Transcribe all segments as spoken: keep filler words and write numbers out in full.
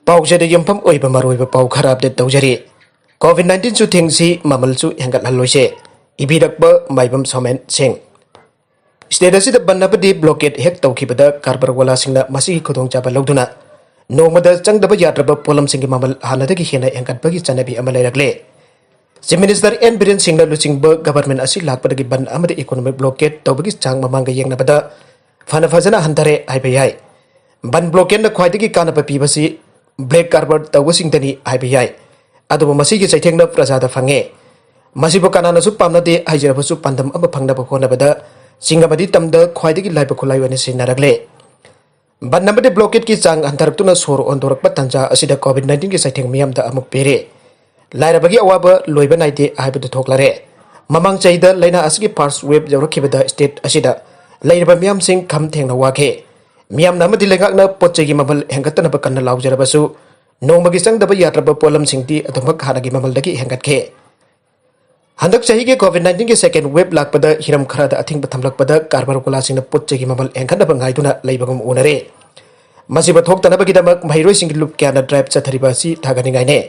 ꯄꯥꯎꯁꯦꯗ ꯌꯨꯝꯐꯝ ꯑꯣꯏꯕ ꯃꯔꯨꯑꯣꯏꯕ ꯄꯥꯎ ꯈꯔ ꯑꯞꯗꯦꯠ ꯇꯧꯖꯔꯤ꯫ ꯀꯣꯚꯤꯗ ꯅꯥꯏꯟꯇꯤꯟ ꯆꯨꯊꯦꯡꯁꯤ ꯃꯃꯜꯁꯨ ꯍꯦꯟꯒꯠꯍꯜꯂꯣꯏꯁꯦ꯫ ꯏꯕꯤꯔꯛꯄ ꯃꯥꯏꯕꯝ ꯁꯣꯃꯦꯟ ꯁꯤꯡ꯫ ꯁ꯭ꯇꯦꯠ ꯑꯁꯤꯗ ꯕꯟ ꯑꯃꯗꯤ ꯕ꯭ꯂꯣꯀꯦꯠ ꯍꯦꯛ ꯇꯧꯈꯤꯕꯗ ꯀꯔꯕꯥꯔ ꯋꯥꯂꯥꯁꯤꯡꯅ ꯃꯁꯤꯒꯤ ꯈꯨꯗꯣꯡꯆꯥꯕ ꯂꯧꯗꯨꯅ ꯅꯣꯡꯃꯗ ꯆꯪꯗꯕ ꯌꯥꯗ꯭ꯔꯕ ꯄꯣꯠꯂꯝꯁꯤꯡꯒꯤ ꯃꯃꯜ ꯍꯥꯟꯅꯗꯒꯤ ꯍꯦꯟꯅ ꯍꯦꯟꯒꯠꯄꯒꯤ ꯆꯠꯅꯕꯤ ꯑꯃ ꯂꯩꯔꯛꯂꯦ꯫ ꯆꯤꯐ ꯃꯤꯅꯤꯁꯇꯔ ꯑꯦꯟ ꯕꯤꯔꯦꯟ ꯁꯤꯡꯅ ꯂꯨꯆꯤꯡꯕ ꯒꯚꯔꯟꯃꯦꯟ ꯑꯁꯤ ꯂꯥꯛꯄꯗꯒꯤ ꯕꯟ ꯑꯃꯗꯤ ꯏꯀꯣꯅꯣꯃꯤꯛ ꯕ꯭ꯂꯣꯀꯦꯠ ꯇꯧꯕꯒꯤ ꯆꯥꯡ ꯃꯃꯥꯡꯒ ꯌꯦꯡꯅꯕꯗ ꯐꯅ ꯐꯖꯅ ꯍꯟꯊꯔꯦ ꯍꯥꯏꯕ ꯌꯥꯏ꯫ ꯕꯟ ꯕ꯭ꯂꯣꯀꯦꯠꯅ ꯈ꯭ꯋꯥꯏꯗꯒꯤ ꯀꯥꯟꯅꯕ ꯄꯤꯕꯁꯤ ꯕ꯭ꯂꯦꯛ ꯀꯥꯔꯕꯥꯔ ꯇꯧꯕꯁꯤꯡꯗꯅꯤ ꯍꯥꯏꯕ ꯌꯥꯏ꯫ ꯑꯗꯨꯕꯨ ꯃꯁꯤꯒꯤ ꯆꯩꯊꯦꯡꯅ ꯄ꯭ꯔꯖꯥꯗ ꯐꯪꯉꯦ꯫ ꯃꯁꯤꯕꯨ ꯀꯅꯥꯅꯁꯨ ꯄꯥꯝꯅꯗꯦ ꯍꯥꯏꯖꯔꯕꯁꯨ ꯄꯥꯟꯗꯝ ꯑꯃ ꯐꯪꯅꯕ ꯍꯣꯠꯅꯕꯗ ꯆꯤꯡ ꯑꯃꯗꯤ ꯇꯝꯗ ꯈ꯭ꯋꯥꯏꯗꯒꯤ ꯂꯥꯏꯕ ꯈꯨꯠꯂꯥꯏ ꯑꯣꯏꯅ ꯁꯤꯖꯤꯟꯅꯔꯛꯂꯦ꯫ ꯕꯟ ꯑꯃꯗꯤ ꯕ꯭ꯂꯣꯀꯦꯠꯀꯤ ꯆꯥꯡ ꯍꯟꯊꯔꯛꯇꯨꯅ ꯁꯣꯔ ꯍꯣꯟꯗꯣꯔꯛꯄ ꯇꯥꯟꯖꯥ ꯑꯁꯤꯗ ꯀꯣꯚꯤꯗ ꯅꯥꯏꯟꯇꯤꯟꯒꯤ ꯆꯩꯊꯦꯡ ꯃꯤꯌꯥꯝꯗ ꯑꯃꯨꯛ ꯄꯤꯔꯦ꯫ ꯂꯥꯏꯔꯕꯒꯤ ꯑꯋꯥꯕ ꯂꯣꯏꯕ ꯅꯥꯏꯗꯦ ꯍꯥꯏꯕꯗꯨ ꯊꯣꯛꯂꯔꯦ꯫ ꯃꯃꯥꯡ ꯆꯍꯤꯗ ꯂꯥꯏꯅꯥ ꯑꯁꯤꯒꯤ ꯐꯥꯔꯁ ꯋꯦꯕ ꯌꯧꯔꯛꯈꯤꯕꯗ ꯁ꯭ꯇꯦꯠ ꯑꯁꯤꯗ ꯂꯩꯔꯤꯕ ꯃꯤꯌꯥꯝꯁꯤꯡ ꯈꯝ ꯊꯦꯡꯅ ꯋꯥꯈꯤ꯫ ꯃꯤꯌꯥꯝꯅ ꯑꯃꯗꯤ ꯂꯩꯉꯥꯛꯅ ꯄꯣꯠ ꯆꯩꯒꯤ ꯃꯃꯜ ꯍꯦꯟꯒꯠꯇꯅꯕ ꯀꯟꯅ ꯂꯥꯎꯖꯔꯕꯁꯨ, ꯅꯣꯡꯃꯒꯤ ꯆꯪꯗꯕ ꯌꯥꯗ꯭ꯔꯕ ꯄꯣꯠꯂꯝꯁꯤꯡꯗꯤ ꯑꯗꯨꯃꯛ ꯍꯥꯟꯅꯒꯤ ꯃꯃꯜꯗꯒꯤ ꯍꯦꯟꯒꯠꯈꯤ꯫ ꯍꯟꯗꯛ ꯆꯍꯤꯒꯤ ꯀꯣꯚꯤꯗ ꯅꯥꯏꯟꯇꯤꯟꯒꯤ ꯁꯦꯀꯦꯟ ꯋꯦꯕ ꯂꯥꯛꯄꯗ ꯍꯤꯔꯝ ꯈꯔꯗ ꯑꯊꯤꯡꯕ ꯊꯝꯂꯛꯄꯗ ꯀꯔꯕꯥꯔ ꯋꯥꯂꯥꯁꯤꯡꯅ ꯄꯣꯠ ꯆꯩꯒꯤ ꯃꯃꯜ ꯍꯦꯟꯒꯠꯅꯕ ꯉꯥꯏꯗꯨꯅ ꯂꯩꯕꯒꯨꯝ ꯎꯅꯔꯦ꯫ ꯃꯁꯤꯕꯨ ꯊꯣꯛꯇꯅꯕꯒꯤꯗꯃꯛ ꯃꯍꯩꯔꯣꯏꯁꯤꯡꯒꯤ ꯂꯨꯞ ꯀꯌꯥꯅ ꯗ꯭ꯔꯥꯏꯕ ꯆꯠꯊꯔꯤꯕ ꯑꯁꯤ ꯊꯥꯒꯠꯅꯤꯡꯉꯥꯏꯅꯦ꯫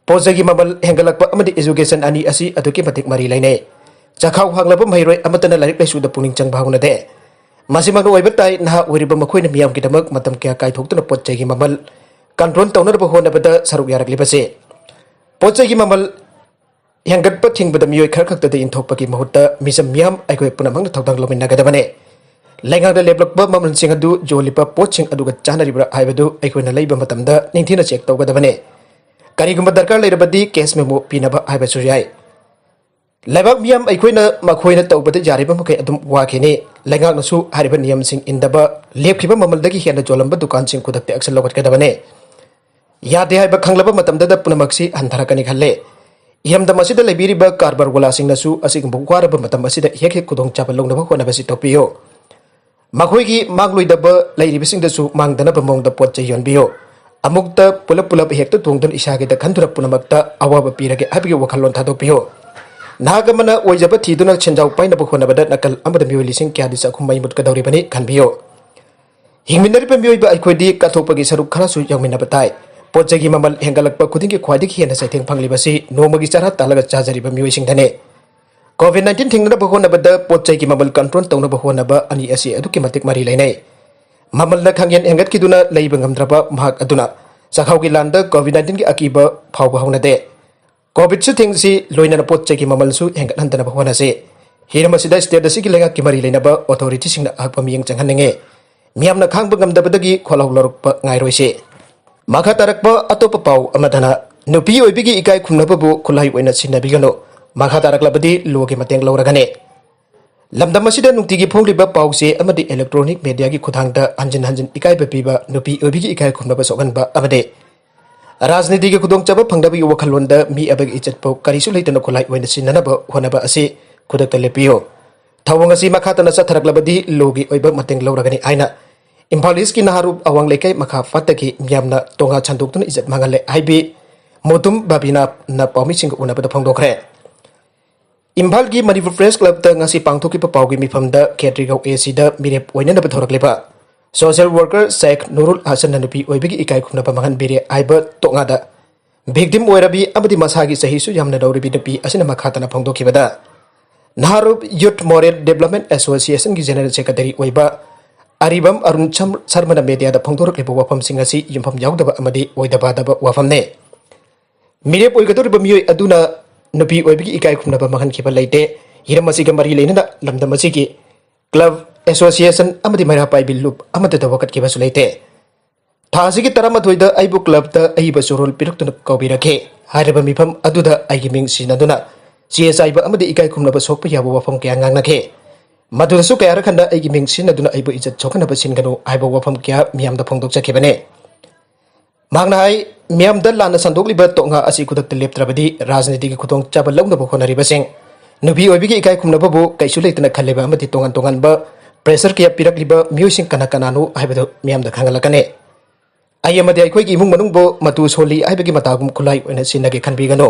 ꯄꯣꯠ ꯆꯩꯒꯤ ꯃꯃꯜ ꯍꯦꯟꯒꯠꯂꯛꯄ ꯑꯃꯗꯤ ꯑꯦꯖꯨꯀꯦꯁꯟ ꯑꯅꯤ ꯑꯁꯤ ꯑꯗꯨꯛꯀꯤ ꯃꯇꯤꯛ ꯃꯔꯤ ꯂꯩꯅꯩ꯫ ꯆꯈꯥꯎ ꯍꯥꯡꯂꯕ ꯃꯍꯩꯔꯣꯏ ꯑꯃꯠꯇꯅ ꯂꯥꯏꯔꯤꯛ ꯂꯥꯏꯁꯨꯗ ꯄꯨꯛꯅꯤꯡ ꯆꯪꯕ ꯍꯧꯅꯗꯦ꯫ ꯃꯁꯤꯃꯛꯅ ꯑꯣꯏꯕ ꯇꯥꯏ, ꯅꯍꯥ ꯑꯣꯏꯔꯤꯕ ꯃꯈꯣꯏꯅ ꯃꯤꯌꯥꯝꯒꯤꯗꯃꯛ ꯃꯇꯝ ꯀꯌꯥ ꯀꯥꯏꯊꯣꯛꯇꯨꯅ ꯄꯣꯠ ꯆꯩꯒꯤ ꯃꯃꯜ ꯀꯟꯇ꯭ꯔꯣꯜ ꯇꯧꯅꯅꯕ ꯍꯣꯠꯅꯕꯗ ꯁꯔꯨꯛ ꯌꯥꯔꯛꯂꯤꯕꯁꯦ꯫ ꯄꯣꯠ ꯆꯩꯒꯤ ꯃꯃꯜ ꯍꯦꯟꯒꯠꯄ ꯊꯤꯡꯕꯗ ꯃꯤꯑꯣꯏ ꯈꯔ ꯈꯛꯇꯗ ꯏꯟꯊꯣꯛꯄꯒꯤ ꯃꯍꯨꯠꯇ ꯃꯤꯆꯝ ꯃꯤꯌꯥꯝ ꯑꯩꯈꯣꯏ ꯄꯨꯝꯅꯃꯛꯅ ꯊꯧꯗꯥꯡ ꯂꯧꯃꯤꯟꯅꯒꯗꯕꯅꯤ꯫ ꯂꯩꯉꯥꯛꯅ ꯂꯦꯞꯂꯛꯄ ꯃꯃꯜꯁꯤꯡ ꯑꯗꯨ ꯌꯣꯜꯂꯤꯕ ꯄꯣꯠꯁꯤꯡ ꯑꯗꯨꯒ ꯆꯥꯟꯅꯔꯤꯕ꯭ꯔꯥ ꯍꯥꯏꯕꯗꯨ ꯑꯩꯈꯣꯏꯅ ꯂꯩꯕ ꯃꯇꯝꯗ ꯅꯤꯡꯊꯤꯅ ꯆꯦꯛ ꯇꯧꯒꯗꯕꯅꯤ꯫ ꯀꯔꯤꯒꯨꯝꯕ ꯗꯔꯀꯥꯔ ꯂꯩꯔꯕꯗꯤ ꯀꯦꯁ ꯃꯦꯃꯣ ꯄꯤꯅꯕ ꯍꯥꯏꯕꯁꯨ ꯌꯥꯏ꯫ ꯂꯩꯕꯥꯛ ꯃꯤꯌꯥꯝ ꯑꯩꯈꯣꯏꯅ ꯃꯈꯣꯏꯅ ꯇꯧꯕꯗ ꯌꯥꯔꯤꯕ ꯃꯈꯩ ꯑꯗꯨꯝ ꯋꯥꯈꯤꯅꯤ꯫ ꯂꯩꯉꯥꯛꯅꯁꯨ ꯍꯥꯏꯔꯤꯕ ꯅꯤꯌꯝꯁꯤꯡ ꯏꯟꯗꯕ, ꯂꯦꯞꯈꯤꯕ ꯃꯃꯜꯗꯒꯤ ꯍꯦꯟꯅ ꯌꯣꯜꯂꯝꯕ ꯗꯨꯀꯥꯟꯁꯤꯡ ꯈꯨꯗꯛꯇ ꯑꯦꯛꯁꯟ ꯂꯧꯈꯠꯀꯗꯕꯅꯤ꯫ ꯌꯥꯗꯦ ꯍꯥꯏꯕ ꯈꯪꯂꯕ ꯃꯇꯝꯗꯗ ꯄꯨꯝꯅꯃꯛꯁꯤ ꯍꯟꯊꯔꯛꯀꯅꯤ ꯈꯜꯂꯦ꯫ ꯏꯔꯝꯗꯝ ꯑꯁꯤꯗ ꯂꯩꯕꯤꯔꯤꯕ ꯀꯔꯕꯥꯔ ꯋꯥꯂꯥꯁꯤꯡꯅꯁꯨ ꯑꯁꯤꯒꯨꯝꯕ ꯋꯥꯔꯕ ꯃꯇꯝ ꯑꯁꯤꯗ ꯍꯦꯛ ꯍꯦꯛ ꯈꯨꯗꯣꯡꯆꯥꯕ ꯂꯧꯅꯕ ꯍꯣꯠꯅꯕꯁꯤ ꯇꯧꯕꯤꯌꯨ꯫ ꯃꯈꯣꯏꯒꯤ ꯃꯥꯡꯂꯣꯏꯗꯕ ꯂꯩꯔꯤꯕꯁꯤꯡꯗꯁꯨ ꯃꯥꯡꯗꯅꯕ ꯃꯑꯣꯡꯗ ꯄꯣꯠ ꯆꯩ ꯌꯣꯟꯕꯤꯌꯨ꯫ ꯑꯃꯨꯛꯇ ꯄꯨꯂꯞ ꯄꯨꯂꯞ ꯍꯦꯛꯇ ꯇꯣꯡꯗꯨꯅ ꯏꯁꯥꯒꯤꯗ ꯈꯟꯗꯨꯅ ꯄꯨꯝꯅꯃꯛꯇ ꯑꯋꯥꯕ ꯄꯤꯔꯒꯦ ꯍꯥꯏꯕꯒꯤ ꯋꯥꯈꯜꯂꯣꯟ ꯊꯥꯗꯣꯛꯄꯤꯌꯨ꯫ ꯅꯍꯥꯛ ꯑꯃꯅ ꯑꯣꯏꯖꯕ ꯊꯤꯗꯨꯅ ꯁꯦꯟꯖꯥꯎ ꯄꯥꯏꯅꯕ ꯍꯣꯠꯅꯕꯗ ꯅꯥꯀꯜ ꯑꯃꯗ ꯃꯤꯑꯣꯏ ꯂꯤꯁꯤꯡ ꯀꯌꯥꯗꯤ ꯆꯥꯛꯈꯨꯝ ꯃꯩ ꯃꯨꯠꯀꯗꯧꯔꯤꯕꯅꯤ ꯈꯟꯕꯤꯌꯨ꯫ ꯍꯤꯡꯃꯤꯟꯅꯔꯤꯕ ꯃꯤꯑꯣꯏꯕ ꯑꯩꯈꯣꯏꯗꯤ ꯀꯠꯊꯣꯛꯄꯒꯤ ꯁꯔꯨꯛ ꯈꯔꯁꯨ ꯌꯥꯎꯃꯤꯟꯅꯕ ꯇꯥꯏ꯫ ꯄꯣꯠ ꯆꯩꯒꯤ ꯃꯃꯜ ꯍꯦꯟꯒꯠꯂꯛꯄ ꯈꯨꯗꯤꯡꯒꯤ ꯈ꯭ꯋꯥꯏꯗꯒꯤ ꯍꯦꯟꯅ ꯆꯩꯊꯦꯡ ꯐꯪꯂꯤꯕꯁꯤ ꯅꯣꯡꯃꯒꯤ ꯆꯔꯥ ꯇꯥꯜꯂꯒ ꯆꯥꯖꯔꯤꯕ ꯃꯤꯑꯣꯏꯁꯤꯡꯗꯅꯤ꯫ ꯀꯣꯚꯤꯗ ꯅꯥꯏꯟꯇꯤꯟ ꯊꯤꯡꯅꯅꯕ ꯍꯣꯠꯅꯕꯗ ꯄꯣꯠ ꯆꯩꯒꯤ ꯃꯃꯜ ꯀꯟꯇ꯭ꯔꯣꯜ ꯇꯧꯅꯕ ꯍꯣꯠꯅꯕ ꯑꯅꯤ ꯑꯁꯤ ꯑꯗꯨꯛꯀꯤ ꯃꯇꯤꯛ ꯃꯔꯤ ꯂꯩꯅꯩ꯫ ꯃꯃꯜꯅ ꯈꯪꯍꯦꯟ ꯍꯦꯟꯒꯠꯈꯤꯗꯨꯅ ꯂꯩꯕ ꯉꯝꯗ꯭ꯔꯕ ꯃꯍꯥꯛ ꯑꯗꯨꯅ ꯆꯥꯛꯈꯥꯎꯒꯤ ꯂꯥꯟꯗ ꯀꯣꯚꯤꯗ ꯅꯥꯏꯟꯇꯤꯟꯒꯤ ꯑꯀꯤꯕ ꯐꯥꯎꯕ ꯍꯧꯅꯗꯦ꯫ ꯀꯣꯚꯤꯗꯁꯨ ꯊꯤꯡꯁꯤ ꯂꯣꯏꯅꯅ ꯄꯣꯠ ꯆꯩꯒꯤ ꯃꯃꯜꯁꯨ ꯍꯦꯟꯒꯠꯍꯟꯗꯅꯕ ꯍꯣꯠꯅꯁꯤ꯫ ꯍꯤꯔꯝ ꯑꯁꯤꯗ ꯁ꯭ꯇꯦꯠ ꯑꯁꯤꯒꯤ ꯂꯩꯉꯥꯛꯀꯤ ꯃꯔꯤ ꯂꯩꯅꯕ ꯑꯣꯊꯣꯔꯤꯇꯤꯁꯤꯡꯅ ꯑꯍꯛꯄ ꯃꯤꯠꯌꯦꯡ ꯆꯪꯍꯟꯅꯤꯡꯉꯤ꯫ ꯃꯤꯌꯥꯝꯅ ꯈꯥꯡꯕ ꯉꯝꯗꯕꯗꯒꯤ ꯈꯣꯜꯂꯥꯎ ꯂꯧꯔꯛꯄ ꯉꯥꯏꯔꯣꯏꯁꯤ꯫ ꯃꯈꯥ ꯇꯥꯔꯛꯄ ꯑꯇꯣꯞꯄ ꯄꯥꯎ ꯑꯃꯗꯅ, ꯅꯨꯄꯤ ꯑꯣꯏꯕꯤꯒꯤ ꯏꯀꯥꯏ ꯈꯨꯝꯅꯕꯕꯨ ꯈꯨꯠꯂꯥꯏ ꯑꯣꯏꯅ ꯁꯤꯖꯤꯟꯅꯕꯤꯒꯅꯨ꯫ ꯃꯈꯥ ꯇꯥꯔꯛꯂꯕꯗꯤ ꯂꯣꯒꯤ ꯃꯇꯦꯡ ꯂꯧꯔꯒꯅꯤ꯫ ꯂꯝꯗꯝ ꯑꯁꯤꯗ ꯅꯨꯡꯇꯤꯒꯤ ꯐꯣꯡꯂꯤꯕ ꯄꯥꯎ ꯆꯦ ꯑꯃꯗꯤ ꯏꯂꯦꯛꯇ꯭ꯔꯣꯅꯤꯛ ꯃꯦꯗꯤꯌꯥꯒꯤ ꯈꯨꯠꯊꯥꯡꯗ ꯍꯟꯖꯤꯟ ꯍꯟꯖꯤꯟ ꯏꯀꯥꯏꯕ ꯄꯤꯕ, ꯅꯨꯄꯤ ꯑꯣꯏꯕꯤꯒꯤ ꯏꯀꯥꯏ ꯈꯨꯝꯅꯕ ꯁꯣꯛꯍꯟꯕ ꯑꯃꯗꯤ ꯔꯥꯖꯅꯤꯇꯤꯒꯤ ꯈꯨꯗꯣꯡꯆꯥꯕ ꯐꯪꯗꯕꯒꯤ ꯋꯥꯈꯜꯂꯣꯟꯗ ꯃꯤ ꯑꯃꯒꯤ ꯏꯖꯠꯄꯨ ꯀꯔꯤꯁꯨ ꯂꯩꯇꯅ ꯈꯨꯠꯂꯥꯏ ꯑꯣꯏꯅ ꯁꯤꯖꯤꯟꯅꯅꯕ ꯍꯣꯠꯅꯕ ꯑꯁꯤ ꯈꯨꯗꯛꯇ ꯂꯦꯞꯄꯤꯌꯨ꯫ ꯊꯧꯑꯣꯡ ꯑꯁꯤ ꯃꯈꯥ ꯇꯥꯅ ꯆꯠꯊꯔꯛꯂꯕꯗꯤ ꯂꯣꯒꯤ ꯑꯣꯏꯕ ꯃꯇꯦꯡ ꯂꯧꯔꯒꯅꯤ ꯍꯥꯏꯅ ꯏꯝꯐꯥꯜ ꯏꯁꯀꯤ ꯅꯍꯥꯔꯨꯞ ꯑꯋꯥꯡ ꯂꯩꯀꯥꯏ ꯃꯈꯥ ꯐꯠꯇꯒꯤ ꯃꯤꯌꯥꯝꯅ ꯇꯣꯉꯥꯟ ꯁꯟꯗꯣꯛꯇꯨꯅ ꯏꯖꯠ ꯃꯥꯡꯍꯜꯂꯦ ꯍꯥꯏꯕꯤ ꯃꯣꯇꯨꯝ ꯕꯥꯕꯤꯅꯥꯅ ꯄꯥꯎꯃꯤꯁꯤꯡꯒ ꯎꯅꯕꯗ ꯐꯣꯡꯗꯣꯛꯈ꯭ꯔꯦ꯫ ꯏꯝꯐꯥꯜꯒꯤ ꯃꯅꯤꯄꯨꯔ ꯄ꯭ꯔꯦꯁ ꯀ꯭ꯂꯕꯇ ꯉꯁꯤ ꯄꯥꯡꯊꯣꯛꯈꯤꯕ ꯄꯥꯎꯒꯤ ꯃꯤꯐꯝꯗ ꯈꯦꯇ꯭ꯔꯤꯒꯧ ꯑꯦ ꯁꯤꯗ ꯃꯤꯔꯦꯞ ꯑꯣꯏꯅꯅꯕ ꯊꯣꯔꯛꯂꯤꯕ ꯁꯣꯁꯤꯌꯦꯜ ꯋꯥꯔꯀꯔ ꯁꯦꯈ ꯅꯨꯔꯨꯜ ꯍꯁꯟꯅ ꯅꯨꯄꯤ ꯑꯣꯏꯕꯒꯤ ꯏꯀꯥꯏ ꯈꯨꯝꯅꯕ ꯃꯥꯡꯍꯟꯕꯤꯔꯦ ꯍꯥꯏꯕ ꯇꯣꯛꯉꯥꯗ ꯚꯤꯛꯇꯤꯝ ꯑꯣꯏꯔꯕꯤ ꯑꯃꯗꯤ ꯃꯁꯥꯒꯤ ꯆꯍꯤꯁꯨ ꯌꯥꯝꯅ ꯅꯧꯔꯤꯕꯤ ꯅꯨꯄꯤ ꯑꯁꯤꯅ ꯃꯈꯥ ꯇꯥꯅ ꯐꯣꯡꯗꯣꯛꯈꯤꯕꯗ, ꯅꯍꯥꯔꯨꯞ ꯌꯨꯊ ꯃꯣꯔꯦꯜ ꯗꯦꯕꯂꯞꯃꯦꯟ ꯑꯦꯁꯣꯁꯤꯌꯦꯁꯟꯒꯤ ꯖꯦꯅꯔꯦꯜ ꯁꯦꯀ꯭ꯔꯦꯇꯔꯤ ꯑꯣꯏꯕ ꯑꯔꯤꯕꯝ ꯑꯔꯨꯟ ꯁꯝ-, ꯁꯔꯃꯅ ꯃꯦꯗꯤꯌꯥꯗ ꯐꯣꯡꯗꯣꯔꯛꯂꯤꯕ ꯋꯥꯐꯝꯁꯤꯡ ꯑꯁꯤ ꯌꯨꯝꯐꯝ ꯌꯥꯎꯗꯕ ꯑꯃꯗꯤ ꯑꯣꯏꯗ ꯄꯥꯗꯕ ꯋꯥꯐꯝꯅꯤ꯫ ꯃꯤꯔꯦꯞ ꯑꯣꯏꯒꯗꯧꯔꯤꯕ ꯃꯤꯑꯣꯏ ꯑꯗꯨꯅ ꯅꯨꯄꯤ ꯑꯣꯏꯕꯒꯤ ꯏꯀꯥꯏ ꯈꯨꯝꯅꯕ ꯃꯥꯡꯍꯟꯈꯤꯕ ꯂꯩꯇꯦ꯫ ꯍꯤꯔꯝ ꯑꯁꯤꯒ ꯃꯔꯤ ꯂꯩꯅꯅ ꯂꯝꯗꯝ ꯑꯁꯤꯒꯤ ꯀ꯭ꯂꯕ, ꯑꯦꯁꯣꯁꯤꯌꯦꯁꯟ ꯑꯃꯗꯤ ꯃꯩꯔꯥ ꯄꯥꯏꯕꯤ ꯂꯨꯞ ꯑꯃꯠꯇꯗ ꯋꯥꯀꯠꯈꯤꯕꯁꯨ ꯂꯩꯇꯦ꯫ ꯊꯥ ꯑꯁꯤꯒꯤ ꯇꯔꯥꯃꯥꯊꯣꯏꯗ ꯑꯩꯕꯨ ꯀ꯭ꯂꯕꯇ ꯑꯏꯕ ꯆꯨꯔꯣꯜ ꯄꯤꯔꯛꯇꯨꯅ ꯀꯧꯕꯤꯔꯛꯈꯤ꯫ ꯍꯥꯏꯔꯤꯕ ꯃꯤꯐꯝ ꯑꯗꯨꯗ ꯑꯩꯒꯤ ꯃꯤꯡ ꯁꯤꯖꯤꯟꯅꯗꯨꯅ ꯆꯦ ꯆꯥꯏꯕ ꯑꯃꯗꯤ ꯏꯀꯥꯏ ꯈꯨꯝꯅꯕ ꯁꯣꯛꯄ ꯌꯥꯕ ꯋꯥꯐꯝ ꯀꯌꯥ ꯉꯥꯡꯅꯈꯤ꯫ ꯃꯗꯨꯗꯁꯨ ꯀꯌꯥꯔꯛ ꯍꯟꯅ ꯑꯩꯒꯤ ꯃꯤꯡ ꯁꯤꯖꯤꯟꯅꯗꯨꯅ ꯑꯩꯕꯨ ꯏꯖꯠ ꯁꯣꯛꯍꯟꯅꯕ ꯁꯤꯟꯒꯅꯨ ꯍꯥꯏꯕ ꯋꯥꯐꯝ ꯀꯌꯥ ꯃꯤꯌꯥꯝꯗ ꯐꯣꯡꯗꯣꯛꯆꯈꯤꯕꯅꯤ꯫ ꯃꯍꯥꯛꯅ ꯍꯥꯏ, ꯃꯤꯌꯥꯝꯗ ꯂꯥꯟꯅ ꯁꯟꯗꯣꯛꯂꯤꯕ ꯇꯣꯛꯉꯥ ꯑꯁꯤ ꯈꯨꯗꯛꯇ ꯂꯦꯞꯇ꯭ꯔꯕꯗꯤ ꯔꯥꯖꯅꯤꯇꯤꯒꯤ ꯈꯨꯗꯣꯡꯆꯥꯕ ꯂꯧꯅꯕ ꯍꯣꯠꯅꯔꯤꯕꯁꯤꯡ, ꯅꯨꯄꯤ ꯑꯣꯏꯕꯒꯤ ꯏꯀꯥꯏ ꯈꯨꯝꯅꯕꯕꯨ ꯀꯩꯁꯨ ꯂꯩꯇꯅ ꯈꯜꯂꯤꯕ ꯑꯃꯗꯤ ꯇꯣꯉꯥꯟ ꯇꯣꯉꯥꯟꯕ ꯄ꯭ꯔꯦꯁꯔ ꯀꯌꯥ ꯄꯤꯔꯛꯂꯤꯕ ꯃꯤꯑꯣꯏꯁꯤꯡ ꯀꯅꯥ ꯀꯅꯥꯅꯣ ꯍꯥꯏꯕꯗꯨ ꯃꯤꯌꯥꯝꯗ ꯈꯪꯍꯜꯂꯛꯀꯅꯤ꯫ ꯑꯩ ꯑꯃꯗꯤ ꯑꯩꯈꯣꯏꯒꯤ ꯏꯃꯨꯡ ꯃꯅꯨꯡꯕꯨ ꯃꯇꯨ ꯁꯣꯜꯂꯤ ꯍꯥꯏꯕꯒꯤ ꯃꯇꯥꯒꯨꯝ ꯈꯨꯠꯂꯥꯏ ꯑꯣꯏꯅ ꯁꯤꯖꯤꯟꯅꯒꯦ ꯈꯟꯕꯤꯒꯅꯨ꯫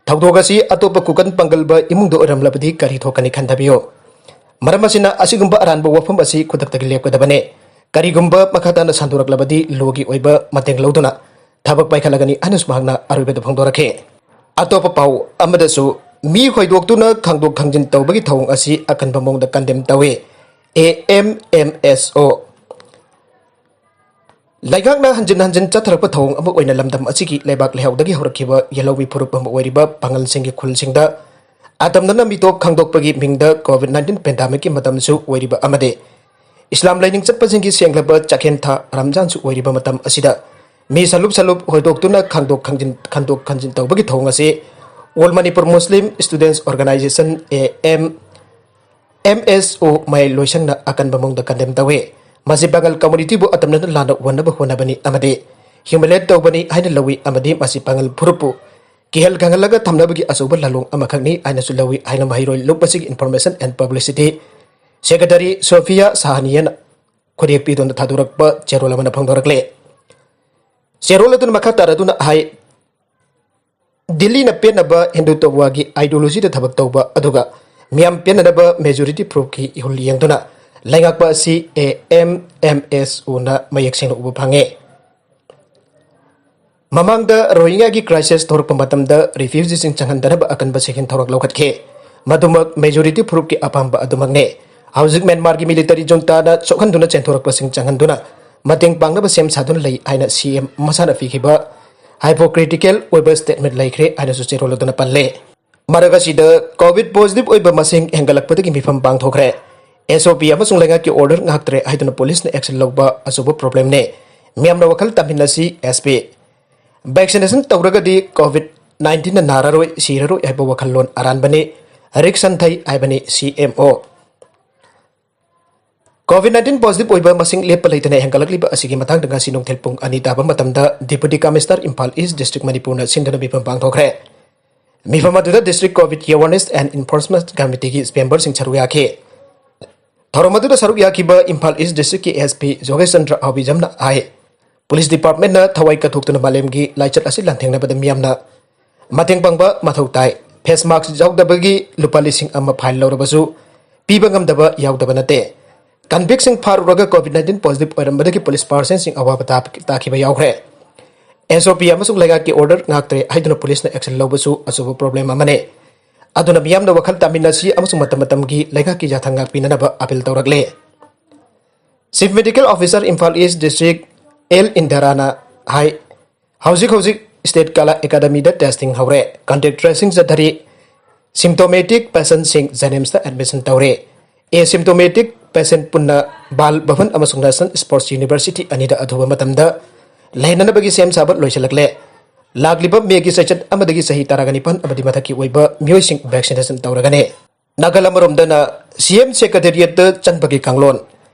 ꯊꯧꯗꯣꯛ ꯑꯁꯤ ꯑꯇꯣꯞꯄ ꯈꯨꯀꯟ ꯄꯥꯡꯒꯜꯕ ꯏꯃꯨꯡꯗ ꯑꯣꯏꯔꯝꯂꯕꯗꯤ ꯀꯔꯤ ꯊꯣꯛꯀꯅꯤ ꯈꯟꯊꯕꯤꯌꯨ꯫ ꯃꯔꯝ ꯑꯁꯤꯅ ꯑꯁꯤꯒꯨꯝꯕ ꯑꯔꯥꯟꯕ ꯋꯥꯐꯝ ꯑꯁꯤ ꯈꯨꯗꯛꯇꯒꯤ ꯂꯦꯞꯀꯗꯕꯅꯤ꯫ ꯀꯔꯤꯒꯨꯝꯕ ꯃꯈꯥ ꯇꯥꯅ ꯁꯟꯗꯣꯔꯛꯂꯕꯗꯤ ꯂꯣꯒꯤ ꯑꯣꯏꯕ ꯃꯇꯦꯡ ꯂꯧꯗꯨꯅ ꯊꯕꯛ ꯄꯥꯏꯈꯠꯂꯒꯅꯤ ꯍꯥꯏꯅꯁꯨ ꯃꯍꯥꯛꯅ ꯑꯔꯣꯏꯕꯗ ꯐꯣꯡꯗꯣꯔꯛꯈꯤ꯫ ꯑꯇꯣꯞꯄ ꯄꯥꯎ ꯑꯃꯗꯁꯨ, ꯃꯤ ꯍꯣꯏꯗꯣꯛꯇꯨꯅ ꯈꯥꯡꯗꯣꯛ ꯈꯥꯡꯖꯤꯟ ꯇꯧꯕꯒꯤ ꯊꯧꯑꯣꯡ ꯑꯁꯤ ꯑꯀꯟꯕ ꯃꯑꯣꯡꯗ condemn ꯇꯧꯏ꯫ AMMSO ꯂꯩꯉꯥꯛꯅ ꯍꯟꯖꯤꯟ ꯍꯟꯖꯤꯟ ꯆꯠꯊꯔꯛꯄ ꯊꯧꯑꯣꯡ ꯑꯃ ꯑꯣꯏꯅ ꯂꯝꯗꯝ ꯑꯁꯤꯒꯤ ꯂꯩꯕꯥꯛ ꯂꯩꯍꯥꯎꯗꯒꯤ ꯍꯧꯔꯛꯈꯤꯕ ꯌꯦꯜꯍꯧꯃꯤ ꯐꯨꯔꯨꯞ ꯑꯃ ꯑꯣꯏꯔꯤꯕ ꯄꯥꯉꯜꯁꯤꯡꯒꯤ ꯈꯨꯜꯁꯤꯡꯗ ꯑꯇꯝꯅꯅ ꯃꯤꯇꯣꯞ ꯈꯪꯗꯣꯛꯄꯒꯤ ꯃꯤꯡꯗ COVID nineteen pandemicꯀꯤ ꯃꯇꯝꯁꯨ ꯑꯣꯏꯔꯤꯕ ꯑꯃꯗꯤ ꯏꯁꯂꯥꯝ ꯂꯥꯏꯅꯤꯡ ꯆꯠꯄꯁꯤꯡꯒꯤ ꯁꯦꯡꯂꯕ ꯆꯥꯛꯍꯦꯟ ꯊꯥ ꯔꯝꯖꯥꯟꯁꯨ ꯑꯣꯏꯔꯤꯕ ꯃꯇꯝ ꯑꯁꯤꯗ ꯃꯤ ꯁꯂꯨꯞ ꯁꯂꯨꯞ ꯍꯣꯏꯗꯣꯛꯇꯨꯅ ꯈꯥꯡꯗꯣꯛ ꯈꯥꯡꯖꯤꯟ, ꯈꯟꯗꯣꯛ ꯈꯟꯖꯤꯟ ꯇꯧꯕꯒꯤ ꯊꯧꯑꯣꯡ ꯑꯁꯤ All Manipur Muslim Students Organisation, AM, MSO ꯃꯌꯥꯏ ꯂꯣꯏꯁꯪꯅ ꯑꯀꯟꯕ ꯃꯑꯣꯡꯗ condemn ꯇꯧꯏ꯫ ꯃꯁꯤ ꯄꯥꯉꯜ communityꯕꯨ ꯑꯇꯝꯅꯅ ꯂꯥꯟꯅ ꯑꯣꯟꯅꯕ ꯍꯣꯠꯅꯕꯅꯤ ꯑꯃꯗꯤ humiliate ꯇꯧꯕꯅꯤ ꯍꯥꯏꯅ ꯂꯧꯏ ꯑꯃꯗꯤ ꯃꯁꯤ ꯄꯥꯉꯜ ꯐꯨꯔꯨꯞꯄꯨ ꯀꯤꯍꯜ ꯈꯪꯍꯜꯂꯒ ꯊꯝꯅꯕꯒꯤ ꯑꯆꯧꯕ ꯂꯥꯂꯣꯡ ꯑꯃꯈꯛꯅꯤ ꯍꯥꯏꯅꯁꯨ ꯂꯧꯏ ꯍꯥꯏꯅ ꯃꯍꯩꯔꯣꯏ ꯂꯨꯞ ꯑꯁꯤꯒꯤ Information and Publicity Secretary Sophia ꯁꯥꯍꯅꯤꯌꯥꯅ ꯈꯨꯗꯦꯞ ꯄꯤꯗꯨꯅ ꯊꯥꯗꯣꯔꯛꯄ ꯆꯦꯔꯣꯜ ꯑꯃꯅ ꯐꯣꯡꯗꯣꯔꯛꯂꯦ꯫ ꯆꯦꯔꯣꯜ ꯑꯗꯨꯅ ꯃꯈꯥ ꯇꯥꯔꯗꯨꯅ ꯍꯥꯏ, ꯗꯤꯜꯂꯤꯅ ꯄꯦꯟꯅꯕ ꯍꯤꯟꯗꯨꯇꯋꯥꯒꯤ ideologyꯗ ꯊꯕꯛ ꯇꯧꯕ ꯑꯗꯨꯒ ꯃꯤꯌꯥꯝ ꯄꯦꯟꯅꯅꯕ majority furuupꯀꯤ ꯏꯍꯨꯜ ꯌꯦꯡꯗꯨꯅ ꯂꯩꯉꯥꯛꯄ ꯑꯁꯤ AMMSOꯅ ꯃꯌꯦꯛ ꯁꯦꯡꯅ ꯎꯕ ꯐꯪꯉꯦ꯫ ꯃꯃꯥꯡꯗ ꯔꯣꯍꯤꯡꯒ꯭ꯌꯥꯒꯤ crisis ꯊꯣꯔꯛꯄ ꯃꯇꯝꯗ refugeeꯁꯤꯡ ꯆꯪꯍꯟꯗꯅꯕ ꯑꯀꯟꯕ ꯆꯦꯛꯁꯤꯟ ꯊꯧꯔꯥꯡ ꯂꯧꯈꯠꯈꯤ꯫ ꯃꯗꯨꯃꯛ majority ꯐꯨꯔꯨꯞꯀꯤ ꯑꯄꯥꯝꯕ ꯑꯗꯨꯃꯛꯅꯤ꯫ ꯍꯧꯖꯤꯛ ꯃ꯭ꯌꯥꯟꯃꯥꯔꯒꯤ military juntaꯅ ꯁꯣꯛꯍꯟꯗꯨꯅ ꯆꯦꯟꯊꯣꯔꯛꯄꯁꯤꯡ ꯆꯪꯍꯟꯗꯨꯅ ꯃꯇꯦꯡ ꯄꯥꯡꯅꯕ ꯁꯦꯝ ꯁꯥꯗꯨꯅ ꯂꯩ ꯍꯥꯏꯅ CM ꯃꯁꯥꯅ ꯄꯤꯈꯤꯕ hypocritical ꯑꯣꯏꯕ statement ꯂꯩꯈ꯭ꯔꯦ ꯍꯥꯏꯅꯁꯨ ꯆꯦꯔꯣꯜ ꯑꯗꯨꯅ ꯄꯜꯂꯦ꯫ ꯃꯔꯛ ꯑꯁꯤꯗ COVID positive ꯑꯣꯏꯕ ꯃꯁꯤꯡ ꯍꯦꯟꯒꯠꯂꯛꯄꯗꯒꯤ ꯃꯤꯐꯝ ꯄꯥꯡꯊꯣꯛꯈ꯭ꯔꯦ꯫ SOP ꯑꯃꯁꯨꯡ ꯂꯩꯉꯥꯛꯀꯤ order ꯉꯥꯛꯇ꯭ꯔꯦ ꯍꯥꯏꯗꯨꯅ policeꯅ action ꯂꯧꯕ ꯑꯆꯧꯕ problemꯅꯤ꯫ ꯃꯤꯌꯥꯝꯅ ꯋꯥꯈꯜ ꯇꯝꯃꯤꯟꯅꯁꯤ, SP꯫ Vaccination ꯇꯧꯔꯒꯗꯤ COVID nineteenꯅ ꯅꯥꯔꯔꯣꯏ, ꯁꯤꯔꯔꯣꯏ ꯍꯥꯏꯕ ꯋꯥꯈꯜꯂꯣꯟ ꯑꯔꯥꯟꯕꯅꯤ, risk ꯍꯟꯊꯩ ꯍꯥꯏꯕꯅꯤ CMO꯫ COVID nineteen positive ꯑꯣꯏꯕ ꯃꯁꯤꯡ ꯂꯦꯞꯄ ꯂꯩꯇꯅ ꯍꯦꯟꯒꯠꯂꯛꯂꯤꯕ ꯑꯁꯤꯒꯤ ꯃꯇꯥꯡꯗ ꯉꯁꯤ ꯅꯨꯡꯊꯤꯜ ꯄꯨꯡ ꯑꯅꯤ ꯇꯥꯕ ꯃꯇꯝꯗ Deputy Commissioner, Imphal East District, ꯃꯅꯤꯄꯨꯔꯅ ꯁꯤꯟꯗꯨꯅ ꯃꯤꯐꯝ ꯄꯥꯡꯊꯣꯛꯈ꯭ꯔꯦ꯫ ꯃꯤꯐꯝ ꯑꯗꯨꯗ District COVID Awareness and Enforcement Committeeꯒꯤ memberꯁꯤꯡ ꯁꯔꯨꯛ ꯌꯥꯈꯤ꯫ ꯊꯧꯔꯝ ꯑꯗꯨꯗ ꯁꯔꯨꯛ ꯌꯥꯈꯤꯕ ꯏꯝꯐꯥꯜ ꯏꯁ ꯗꯤꯁꯇ꯭ꯔꯤꯛꯀꯤ SP ꯖꯣꯒꯦꯁ ꯆꯟꯗ꯭ꯔ ꯑꯍꯥꯎꯕꯤꯖꯝꯅ ꯍꯥꯏ, ꯄꯨꯂꯤꯁ ꯗꯤꯄꯥꯔꯠꯃꯦꯟꯅ ꯊꯋꯥꯏ ꯀꯠꯊꯣꯛꯇꯨꯅ ꯃꯥꯂꯦꯝꯒꯤ ꯂꯥꯏꯆꯠ ꯑꯁꯤ ꯂꯥꯟꯊꯦꯡꯅꯕꯗ ꯃꯤꯌꯥꯝꯅ ꯃꯇꯦꯡ ꯄꯥꯡꯕ ꯃꯊꯧ ꯇꯥꯏ꯫ Face mask ꯌꯥꯎꯗꯕꯒꯤ ꯂꯨꯄꯥ ꯂꯤꯁꯤꯡ ꯑꯃ fine ꯂꯧꯔꯕꯁꯨ ꯄꯤꯕ ꯉꯝꯗꯕ ꯌꯥꯎꯗꯕ ꯅꯠꯇꯦ꯫ Convictꯁꯤꯡ ꯐꯥꯔꯨꯔꯒ COVID nineteen positive ꯑꯣꯏꯔꯝꯕꯗꯒꯤ ꯄꯨꯂꯤꯁ personꯁꯤꯡ ꯑꯋꯥꯕ ꯇꯥ-, ꯇꯥꯈꯤꯕ ꯌꯥꯎꯈ꯭ꯔꯦ꯫ ꯑꯦꯁ ꯑꯣ ꯄꯤ ꯑꯃꯁꯨꯡ ꯂꯩꯉꯥꯛꯀꯤ ꯑꯣꯔꯗꯔ ꯉꯥꯛꯇ꯭ꯔꯦ ꯍꯥꯏꯗꯨꯅ ꯄꯨꯂꯤꯁꯅ ꯑꯦꯛꯁꯟ ꯂꯧꯕꯁꯨ ꯑꯆꯧꯕ ꯄ꯭ꯔꯣꯕ꯭ꯂꯦꯝ ꯑꯃꯅꯤ꯫ ꯑꯗꯨꯅ ꯃꯤꯌꯥꯝꯅ ꯋꯥꯈꯜ ꯇꯥꯃꯤꯟꯅꯁꯤ ꯑꯃꯁꯨꯡ ꯃꯇꯝ ꯃꯇꯝꯒꯤ ꯂꯩꯉꯥꯛꯀꯤ ꯌꯥꯊꯪ ꯉꯥꯛꯄꯤꯅꯅꯕ ꯑꯄꯤꯜ ꯇꯧꯔꯛꯂꯦ꯫ Chief medical officer Imphal east district L ꯏꯟꯗꯤꯔꯥꯅ ꯍꯥꯏ, ꯍꯧꯖꯤꯛ ꯍꯧꯖꯤꯛ ꯁ꯭ꯇꯦꯠ ꯀꯂꯥ ꯑꯦꯀꯥꯗꯃꯤꯗ ꯇꯦꯁꯇꯤꯡ ꯍꯧꯔꯦ, ꯀꯟꯇꯦꯛ ꯇ꯭ꯔꯦꯁꯤꯡ ꯆꯠꯊꯔꯤ, ꯁꯤꯝꯇꯣꯃꯦꯇꯤꯛ ꯄꯦꯁꯦꯟꯁꯤꯡ ꯖꯦꯅꯤꯝꯁꯇ ꯑꯦꯗꯃꯤꯁꯟ ꯇꯧꯔꯦ, ꯑꯦꯁꯤꯝꯇꯣꯃꯦꯇꯤꯛ ꯄꯦꯁꯦꯟ ꯄꯨꯟꯅ ꯕꯥꯜ ꯚꯕꯟ ꯑꯃꯁꯨꯡ ꯅꯦꯁꯅꯦꯜ ꯁ꯭ꯄꯣꯔꯠꯁ ꯌꯨꯅꯤꯚꯔꯁꯤꯇꯤ ꯑꯅꯤꯗ ꯑꯊꯨꯕ ꯃꯇꯝꯗ ꯂꯩꯅꯅꯕꯒꯤ ꯁꯦꯝ ꯁꯥꯕ ꯂꯣꯏꯁꯤꯜꯂꯛꯂꯦ꯫ ꯂꯥꯛꯂꯤꯕ ꯃꯦꯒꯤ ꯆꯩꯆꯠ ꯑꯃꯗꯒꯤ ꯆꯍꯤ ꯇꯔꯥꯒ ꯅꯤꯄꯥꯟ ꯑꯃꯗꯤ ꯃꯊꯛꯀꯤ ꯑꯣꯏꯕ ꯃꯤꯑꯣꯏꯁꯤꯡ ꯚꯦꯛꯁꯤꯅꯦꯁꯟ ꯇꯧꯔꯒꯅꯤ꯫ ꯅꯥꯀꯜ ꯑꯃꯔꯣꯝꯗꯅ ꯁꯤ ꯑꯦꯝ ꯁꯦꯀ꯭ꯔꯦꯇꯦꯔꯤꯌꯦꯠꯇ ꯆꯪꯕꯒꯤ ꯀꯥꯡꯂꯣꯟ,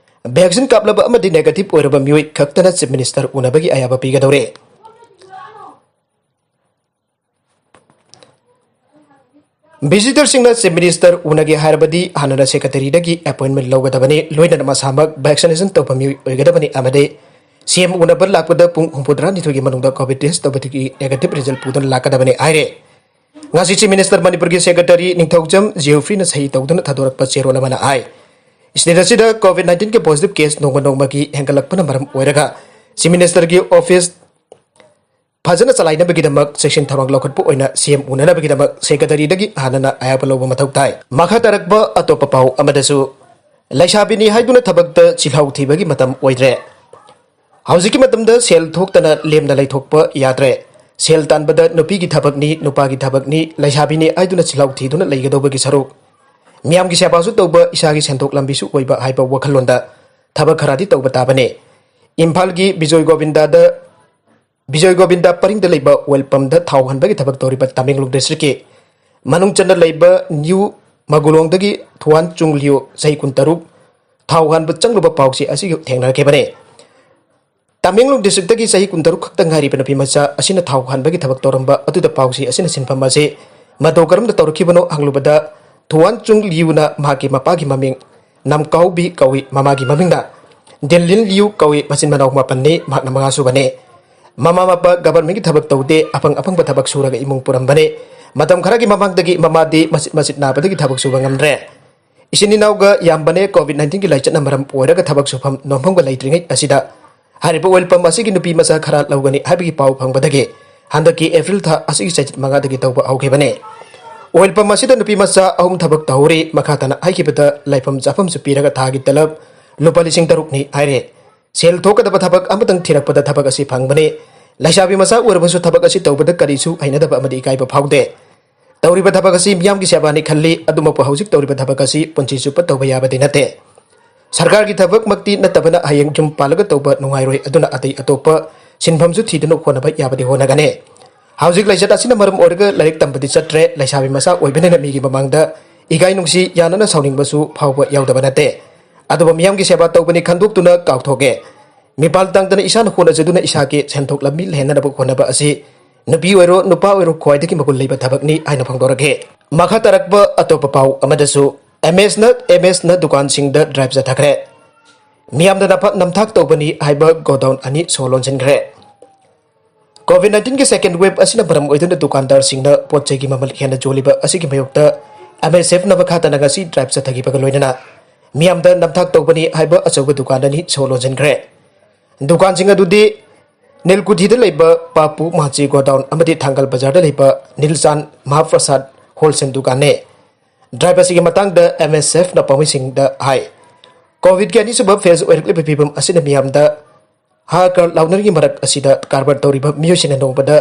ꯚꯦꯛꯁꯤꯟ ꯀꯥꯞꯂꯕ ꯑꯃꯗꯤ ꯅꯦꯒꯦꯇꯤꯚ ꯑꯣꯏꯔꯕ ꯃꯤꯑꯣꯏ ꯈꯛꯇꯅ ꯆꯤꯐ ꯃꯤꯅꯤꯁꯇꯔ ꯎꯅꯕꯒꯤ ꯑꯌꯥꯕ ꯄꯤꯒꯗꯧꯔꯦ꯫ ꯚꯤꯖꯤꯇꯔꯁꯤꯡꯅ ꯆꯤꯐ ꯃꯤꯅꯤꯁꯇꯔ ꯎꯅꯒꯦ ꯍꯥꯏꯔꯕꯗꯤ ꯍꯥꯟꯅꯅ ꯁꯦꯀ꯭ꯔꯦꯇꯔꯤꯗꯒꯤ ꯑꯦꯄꯣꯏꯟꯃꯦꯟ ꯂꯧꯒꯗꯕꯅꯤ, ꯂꯣꯏꯅꯅ ꯃꯁꯥꯃꯛ ꯚꯦꯛꯁꯤꯅꯦꯁꯟ ꯇꯧꯕ ꯃꯤꯑꯣꯏ ꯑꯣꯏꯒꯗꯕꯅꯤ ꯑꯃꯗꯤ ꯁꯤ ꯑꯦꯝ ꯎꯅꯕ ꯂꯥꯛꯄꯗ ꯄꯨꯡ ꯍꯨꯝꯐꯨꯇꯔꯥꯅꯤꯊꯣꯏꯒꯤ ꯃꯅꯨꯡꯗ ꯀꯣꯚꯤꯗ ꯇꯦꯁ ꯇꯧꯕꯗꯒꯤ ꯅꯦꯒꯦꯇꯤꯚ ꯔꯤꯖꯜ ꯄꯨꯗꯨꯅ ꯂꯥꯛꯀꯗꯕꯅꯤ ꯍꯥꯏꯔꯦ꯫ ꯉꯁꯤ ꯆꯤꯐ ꯃꯤꯅꯤꯁꯇꯔ ꯃꯅꯤꯄꯨꯔꯒꯤ ꯁꯦꯀ꯭ꯔꯦꯇꯔꯤ ꯅꯤꯡꯊꯧꯖꯝ ꯖꯤꯑꯣꯐ꯭ꯔꯤꯅ ꯁꯍꯤ ꯇꯧꯗꯨꯅ ꯊꯥꯗꯣꯔꯛꯄ ꯆꯦꯔꯣꯜ ꯑꯃꯅ ꯍꯥꯏ, ꯁ꯭ꯇꯦꯠ ꯑꯁꯤꯗ ꯀꯣꯚꯤꯗ ꯅꯥꯏꯟꯇꯤꯟꯒꯤ ꯄꯣꯖꯤꯇꯤꯚ ꯀꯦꯁ ꯅꯣꯡꯃ ꯅꯣꯡꯃꯒꯤ ꯍꯦꯟꯒꯠꯂꯛꯄꯅ ꯃꯔꯝ ꯑꯣꯏꯔꯒ ꯆꯤꯐ ꯃꯤꯅꯤꯁꯇꯔꯒꯤ ꯑꯣꯐꯤꯁ ꯐꯖꯅ ꯆꯂꯥꯏꯅꯕꯒꯤꯗꯃꯛ ꯆꯦꯛꯁꯤꯟ ꯊꯧꯔꯥꯡ ꯂꯧꯈꯠꯄ ꯑꯣꯏꯅ ꯁꯤ ꯑꯦꯝ ꯎꯅꯅꯕꯒꯤꯗꯃꯛ ꯁꯦꯀ꯭ꯔꯦꯇꯔꯤꯗꯒꯤ ꯍꯥꯟꯅꯅ ꯑꯌꯥꯕ ꯂꯧꯕ ꯃꯊꯧ ꯇꯥꯏ꯫ ꯃꯈꯥ ꯇꯥꯔꯛꯄ ꯑꯇꯣꯞꯄ ꯄꯥꯎ ꯑꯃꯗꯁꯨ, ꯂꯩꯁꯥꯕꯤꯅꯤ ꯍꯥꯏꯗꯨꯅ ꯊꯕꯛꯇ ꯆꯤꯜꯍꯥꯎ ꯊꯤꯕꯒꯤ ꯃꯇꯝ ꯑꯣꯏꯗ꯭ꯔꯦ꯫ ꯍꯧꯖꯤꯛꯀꯤ ꯃꯇꯝꯗ ꯁꯦꯜ ꯊꯣꯛꯇꯅ ꯂꯦꯝꯅ ꯂꯩꯊꯣꯛꯄ ꯌꯥꯗ꯭ꯔꯦ꯫ ꯁꯦꯜ ꯇꯥꯟꯕꯗ ꯅꯨꯄꯤꯒꯤ ꯊꯕꯛꯅꯤ, ꯅꯨꯄꯥꯒꯤ ꯊꯕꯛꯅꯤ, ꯂꯩꯁꯥꯕꯤꯅꯤ ꯍꯥꯏꯗꯨꯅ ꯆꯤꯜꯍꯥꯎ ꯊꯤꯗꯨꯅ ꯂꯩꯒꯗꯧꯕꯒꯤ ꯁꯔꯨꯛ, ꯃꯤꯌꯥꯝꯒꯤ ꯁꯦꯕꯥꯁꯨ ꯇꯧꯕ, ꯏꯁꯥꯒꯤ ꯁꯦꯟꯊꯣꯛ ꯂꯝꯕꯤꯁꯨ ꯑꯣꯏꯕ ꯍꯥꯏꯕ ꯋꯥꯈꯜꯂꯣꯟꯗ ꯊꯕꯛ ꯈꯔꯗꯤ ꯇꯧꯕ ꯇꯥꯕꯅꯤ꯫ ꯏꯝꯐꯥꯜꯒꯤ ꯕꯤꯖꯣꯏ ꯒꯣꯕꯤꯟꯗꯗ, ꯕꯤꯖꯣꯏ ꯒꯣꯕꯤꯟꯗ ꯄꯔꯤꯡꯗ ꯂꯩꯕ ꯑꯣꯏꯜ ꯄꯝꯗ ꯊꯥꯎ ꯍꯥꯟꯕꯒꯤ ꯊꯕꯛ ꯇꯧꯔꯤꯕ ꯇꯃꯦꯡꯂꯣꯡ ꯗꯤꯁꯇ꯭ꯔꯤꯛꯀꯤ ꯃꯅꯨꯡ ꯆꯟꯅ ꯂꯩꯕ ꯅ꯭ꯌꯨ ꯃꯒꯨꯂꯣꯡꯗꯒꯤ ꯊꯨꯋꯥꯟ ꯆꯨꯡ ꯂꯤꯌꯨ, ꯆꯍꯤ ꯀꯨꯟꯇꯔꯨꯛ, ꯊꯥꯎ ꯍꯥꯟꯕ ꯆꯪꯂꯨꯕ ꯄꯥꯎꯆꯦ ꯑꯁꯤꯒ ꯊꯦꯡꯅꯔꯛꯈꯤꯕꯅꯤ꯫ ꯇꯃꯦꯡꯂꯣꯡ ꯗꯤꯁꯇ꯭ꯔꯤꯛꯇꯒꯤ ꯆꯍꯤ ꯀꯨꯟꯇꯔꯨꯛ ꯈꯛꯇ ꯉꯥꯏꯔꯤꯕ ꯅꯨꯄꯤ ꯃꯆꯥ ꯑꯁꯤꯅ ꯊꯥꯎ ꯍꯥꯟꯕꯒꯤ ꯊꯕꯛ ꯇꯧꯔꯝꯕ ꯑꯗꯨꯗ ꯄꯥꯎꯆꯦ ꯑꯁꯤꯅ ꯁꯤꯟꯐꯝ ꯑꯁꯤ ꯃꯇꯧ ꯀꯔꯝꯅ ꯇꯧꯔꯛꯈꯤꯕꯅꯣ ꯍꯪꯂꯨꯕꯗ, ꯊꯨꯋꯥꯟ ꯆꯨꯡ ꯂꯤꯌꯨꯅ ꯃꯍꯥꯛꯀꯤ ꯃꯄꯥꯒꯤ ꯃꯃꯤꯡ ꯅꯝꯀꯥꯎꯕꯤ ꯀꯧꯏ, ꯃꯃꯥꯒꯤ ꯃꯃꯤꯡꯅ ꯗꯤꯟꯂꯤꯟ ꯂꯤꯌꯨ ꯀꯧꯏ, ꯃꯆꯤꯟ ꯃꯅꯥꯎ ꯃꯥꯄꯟꯅꯤ, ꯃꯍꯥꯛꯅ ꯃꯉꯥꯁꯨꯕꯅꯤ꯫ ꯃꯃꯥ ꯃꯄꯥ ꯒꯚꯔꯟꯃꯦꯟꯠꯀꯤ ꯊꯕꯛ ꯇꯧꯗꯦ, ꯑꯐꯪ ꯑꯐꯪꯕ ꯊꯕꯛ ꯁꯨꯔꯒ ꯏꯃꯨꯡ ꯄꯨꯔꯝꯕꯅꯤ꯫ ꯃꯇꯝ ꯈꯔꯒꯤ ꯃꯃꯥꯡꯗꯒꯤ ꯃꯃꯥꯗꯤ ꯃꯆꯤꯠ ꯃꯆꯤꯠ ꯅꯥꯕꯗꯒꯤ ꯊꯕꯛ ꯁꯨꯕ ꯉꯝꯗ꯭ꯔꯦ꯫ ꯏꯆꯤꯟ ꯏꯅꯥꯎꯒ ꯌꯥꯝꯕꯅꯦ꯫ ꯀꯣꯚꯤꯗ ꯅꯥꯏꯟꯇꯤꯟꯒꯤ ꯂꯥꯏꯆꯠꯅ ꯃꯔꯝ ꯑꯣꯏꯔꯒ ꯊꯕꯛ ꯁꯨꯐꯝ ꯅꯣꯝꯐꯝꯒ ꯂꯩꯇ꯭ꯔꯤꯉꯩ ꯑꯁꯤꯗ ꯍꯥꯏꯔꯤꯕ ꯑꯣꯏꯜ ꯄꯝ ꯑꯁꯤꯒꯤ ꯅꯨꯄꯤ ꯃꯆꯥ ꯈꯔ ꯂꯧꯒꯅꯤ ꯍꯥꯏꯕꯒꯤ ꯄꯥꯎ ꯐꯪꯕꯗꯒꯤ ꯍꯟꯗꯛꯀꯤ ꯑꯦꯄ꯭ꯔꯤꯜ ꯊꯥ ꯑꯁꯤꯒꯤ ꯆꯩꯆꯠ ꯃꯉꯥꯗꯒꯤ ꯇꯧꯕ ꯍꯧꯈꯤꯕꯅꯤ꯫ ꯑꯣꯏꯜ ꯄꯝ ꯑꯁꯤꯗ ꯅꯨꯄꯤ ꯃꯆꯥ ꯑꯍꯨꯝ ꯊꯕꯛ ꯇꯧꯍꯧꯔꯤ꯫ ꯃꯈꯥ ꯇꯥꯅ ꯍꯥꯏꯈꯤꯕꯗ ꯂꯩꯐꯝ ꯆꯥꯐꯝꯁꯨ ꯄꯤꯔꯒ ꯊꯥꯒꯤ ꯇꯂꯕ ꯂꯨꯄꯥ ꯂꯤꯁꯤꯡ ꯇꯔꯨꯛꯅꯤ ꯍꯥꯏꯔꯦ꯫ ꯁꯦꯜ ꯊꯣꯛꯀꯗꯕ ꯊꯕꯛ ꯑꯃꯇꯪ ꯊꯤꯔꯛꯄꯗ ꯊꯕꯛ ꯑꯁꯤ ꯐꯪꯕꯅꯤ꯫ ꯂꯩꯁꯥꯕꯤ ꯃꯆꯥ ꯑꯣꯏꯔꯕꯁꯨ ꯊꯕꯛ ꯑꯁꯤ ꯇꯧꯕꯗ ꯀꯔꯤꯁꯨ ꯍꯩꯅꯗꯕ ꯑꯃꯗꯤ ꯏꯀꯥꯏꯕ ꯐꯥꯎꯗꯦ꯫ ꯇꯧꯔꯤꯕ ꯊꯕꯛ ꯑꯁꯤ ꯃꯤꯌꯥꯝꯒꯤ ꯁꯦꯕꯥꯅꯤ ꯈꯜꯂꯤ꯫ ꯑꯗꯨꯃꯛꯄꯨ ꯍꯧꯖꯤꯛ ꯇꯧꯔꯤꯕ ꯊꯕꯛ ꯑꯁꯤ ꯄꯨꯟꯁꯤ ꯆꯨꯞꯄ ꯇꯧꯕ ꯌꯥꯕꯗꯤ ꯅꯠꯇꯦ꯫ ꯁꯔꯀꯥꯔꯒꯤ ꯊꯕꯛꯃꯛꯇꯤ ꯅꯠꯇꯕꯅ ꯍꯌꯦꯡ ꯌꯨꯝ ꯄꯥꯜꯂꯒ ꯇꯧꯕ ꯅꯨꯡꯉꯥꯏꯔꯣꯏ꯫ ꯑꯗꯨꯅ ꯑꯇꯩ ꯑꯇꯣꯞꯄ ꯁꯤꯟꯐꯝꯁꯨ ꯊꯤꯗꯨꯅ ꯍꯣꯠꯅꯕ ꯌꯥꯕꯗꯤ ꯍꯣꯠꯅꯒꯅꯤ꯫ ꯍꯧꯖꯤꯛ ꯂꯩꯆꯠ ꯑꯁꯤꯅ ꯃꯔꯝ ꯑꯣꯏꯔꯒ ꯂꯥꯏꯔꯤꯛ ꯇꯝꯕꯗꯤ ꯆꯠꯇ꯭ꯔꯦ꯫ ꯂꯩꯁꯥꯕꯤ ꯃꯆꯥ ꯑꯣꯏꯕꯅꯤꯅ ꯃꯤꯒꯤ ꯃꯃꯥꯡꯗ ꯏꯀꯥꯏ ꯅꯨꯡꯁꯤ ꯌꯥꯅꯅ ꯁꯥꯎꯅꯤꯡꯕꯁꯨ ꯐꯥꯎꯕ ꯌꯥꯎꯗꯕ ꯅꯠꯇꯦ꯫ ꯑꯗꯨꯕꯨ ꯃꯤꯌꯥꯝꯒꯤ ꯁꯦꯕꯥ ꯇꯧꯕꯅꯤ ꯈꯟꯗꯣꯛꯇꯨꯅ ꯀꯥꯎꯊꯣꯛꯑꯦ꯫ ꯃꯤꯄꯥꯜ ꯇꯥꯡꯗꯅ ꯏꯁꯥꯅ ꯍꯣꯠꯅꯖꯗꯨꯅ ꯏꯁꯥꯒꯤ ꯁꯦꯟꯊꯣꯛ ꯂꯝꯕꯤ ꯂꯩꯍꯟꯅꯕ ꯍꯣꯠꯅꯕ ꯑꯁꯤ ꯅꯨꯄꯤ ꯑꯣꯏꯔꯣ ꯅꯨꯄꯥ ꯑꯣꯏꯔꯣ ꯈ꯭ꯋꯥꯏꯗꯒꯤ ꯃꯒꯨꯟ ꯂꯩꯕ ꯊꯕꯛꯅꯤ ꯍꯥꯏꯅ ꯐꯣꯡꯗꯣꯔꯛꯈꯤ꯫ ꯃꯈꯥ ꯇꯥꯔꯛꯄ ꯑꯇꯣꯞꯄ ꯄꯥꯎ ꯑꯃꯗꯁꯨ ꯑꯦꯝ ꯑꯦꯁꯅ ꯑꯦꯝ ꯑꯦꯁꯅ ꯗꯨꯀꯥꯟꯁꯤꯡꯗ ꯗ꯭ꯔꯥꯏꯚ ꯆꯠꯊꯈ꯭ꯔꯦ꯫ ꯃꯤꯌꯥꯝꯗ ꯅꯝꯊꯥꯛ ꯇꯧꯕꯅꯤ ꯍꯥꯏꯕ ꯒꯣꯗꯥꯎꯟ ꯑꯅꯤ ꯁꯣ ꯂꯣꯟꯁꯤꯟꯈ꯭ꯔꯦ꯫ ꯀꯣꯚꯤꯗ ꯅꯥꯏꯟꯇꯤꯟꯒꯤ ꯁꯦꯀꯦꯟ ꯋꯦꯕ ꯑꯁꯤꯅ ꯃꯔꯝ ꯑꯣꯏꯗꯨꯅ ꯗꯨꯀꯥꯟꯗꯥꯔꯁꯤꯡꯅ ꯄꯣꯠ ꯆꯩꯒꯤ ꯃꯃꯜ ꯍꯦꯟꯅ ꯌꯣꯜꯂꯤꯕ ꯑꯁꯤꯒꯤ ꯃꯥꯌꯣꯛꯇ ꯑꯦꯝ ꯑꯦꯁ ꯑꯦꯐꯅ ꯃꯈꯥ ꯇꯥꯅ ꯉꯁꯤ ꯗ꯭ꯔꯥꯏꯚ ꯆꯠꯊꯈꯤꯕꯒ ꯂꯣꯏꯅꯅ ꯃꯤꯌꯥꯝꯗ ꯅꯝꯊꯥꯛ ꯇꯧꯕꯅꯤ ꯍꯥꯏꯕ ꯑꯆꯧꯕ ꯗꯨꯀꯥꯟ ꯑꯅꯤ ꯁꯣ ꯂꯣꯟꯁꯤꯟꯈ꯭ꯔꯦ꯫ ꯗꯨꯀꯥꯟꯁꯤꯡ ꯑꯗꯨꯗꯤ ꯅꯤꯜꯀꯨꯊꯤꯗ ꯂꯩꯕ ꯄꯥꯄꯨ ꯃꯥꯆꯤ ꯒꯣꯗꯥꯎꯟ ꯑꯃꯗꯤ ꯊꯥꯡꯒꯜ ꯕꯖꯥꯔꯗ ꯂꯩꯕ ꯅꯤꯜꯆꯥꯟ ꯃꯍꯥꯄ꯭ꯔꯁꯥꯗ ꯍꯣꯜꯁꯦꯜ ꯗꯨꯀꯥꯟꯅꯤ꯫ ꯗ꯭ꯔꯥꯏꯚ ꯑꯁꯤꯒꯤ ꯃꯇꯥꯡꯗ ꯑꯦꯝ ꯑꯦꯁ ꯑꯦꯐꯅ ꯄꯥꯎꯃꯤꯁꯤꯡꯗ ꯍꯥꯏ, ꯀꯣꯚꯤꯗꯀꯤ ꯑꯅꯤꯁꯨꯕ ꯐꯦꯖ ꯑꯣꯏꯔꯛꯂꯤꯕ ꯐꯤꯕꯝ ꯑꯁꯤꯅ ꯃꯤꯌꯥꯝꯗ ꯍꯥꯍꯥꯀꯥꯔ ꯂꯥꯎꯅꯔꯤꯉꯩ ꯃꯔꯛ ꯑꯁꯤꯗ ꯀꯔꯕꯥꯔ ꯇꯧꯔꯤꯕ ꯃꯤꯑꯣꯏꯁꯤꯡꯅ ꯅꯣꯡꯃꯗ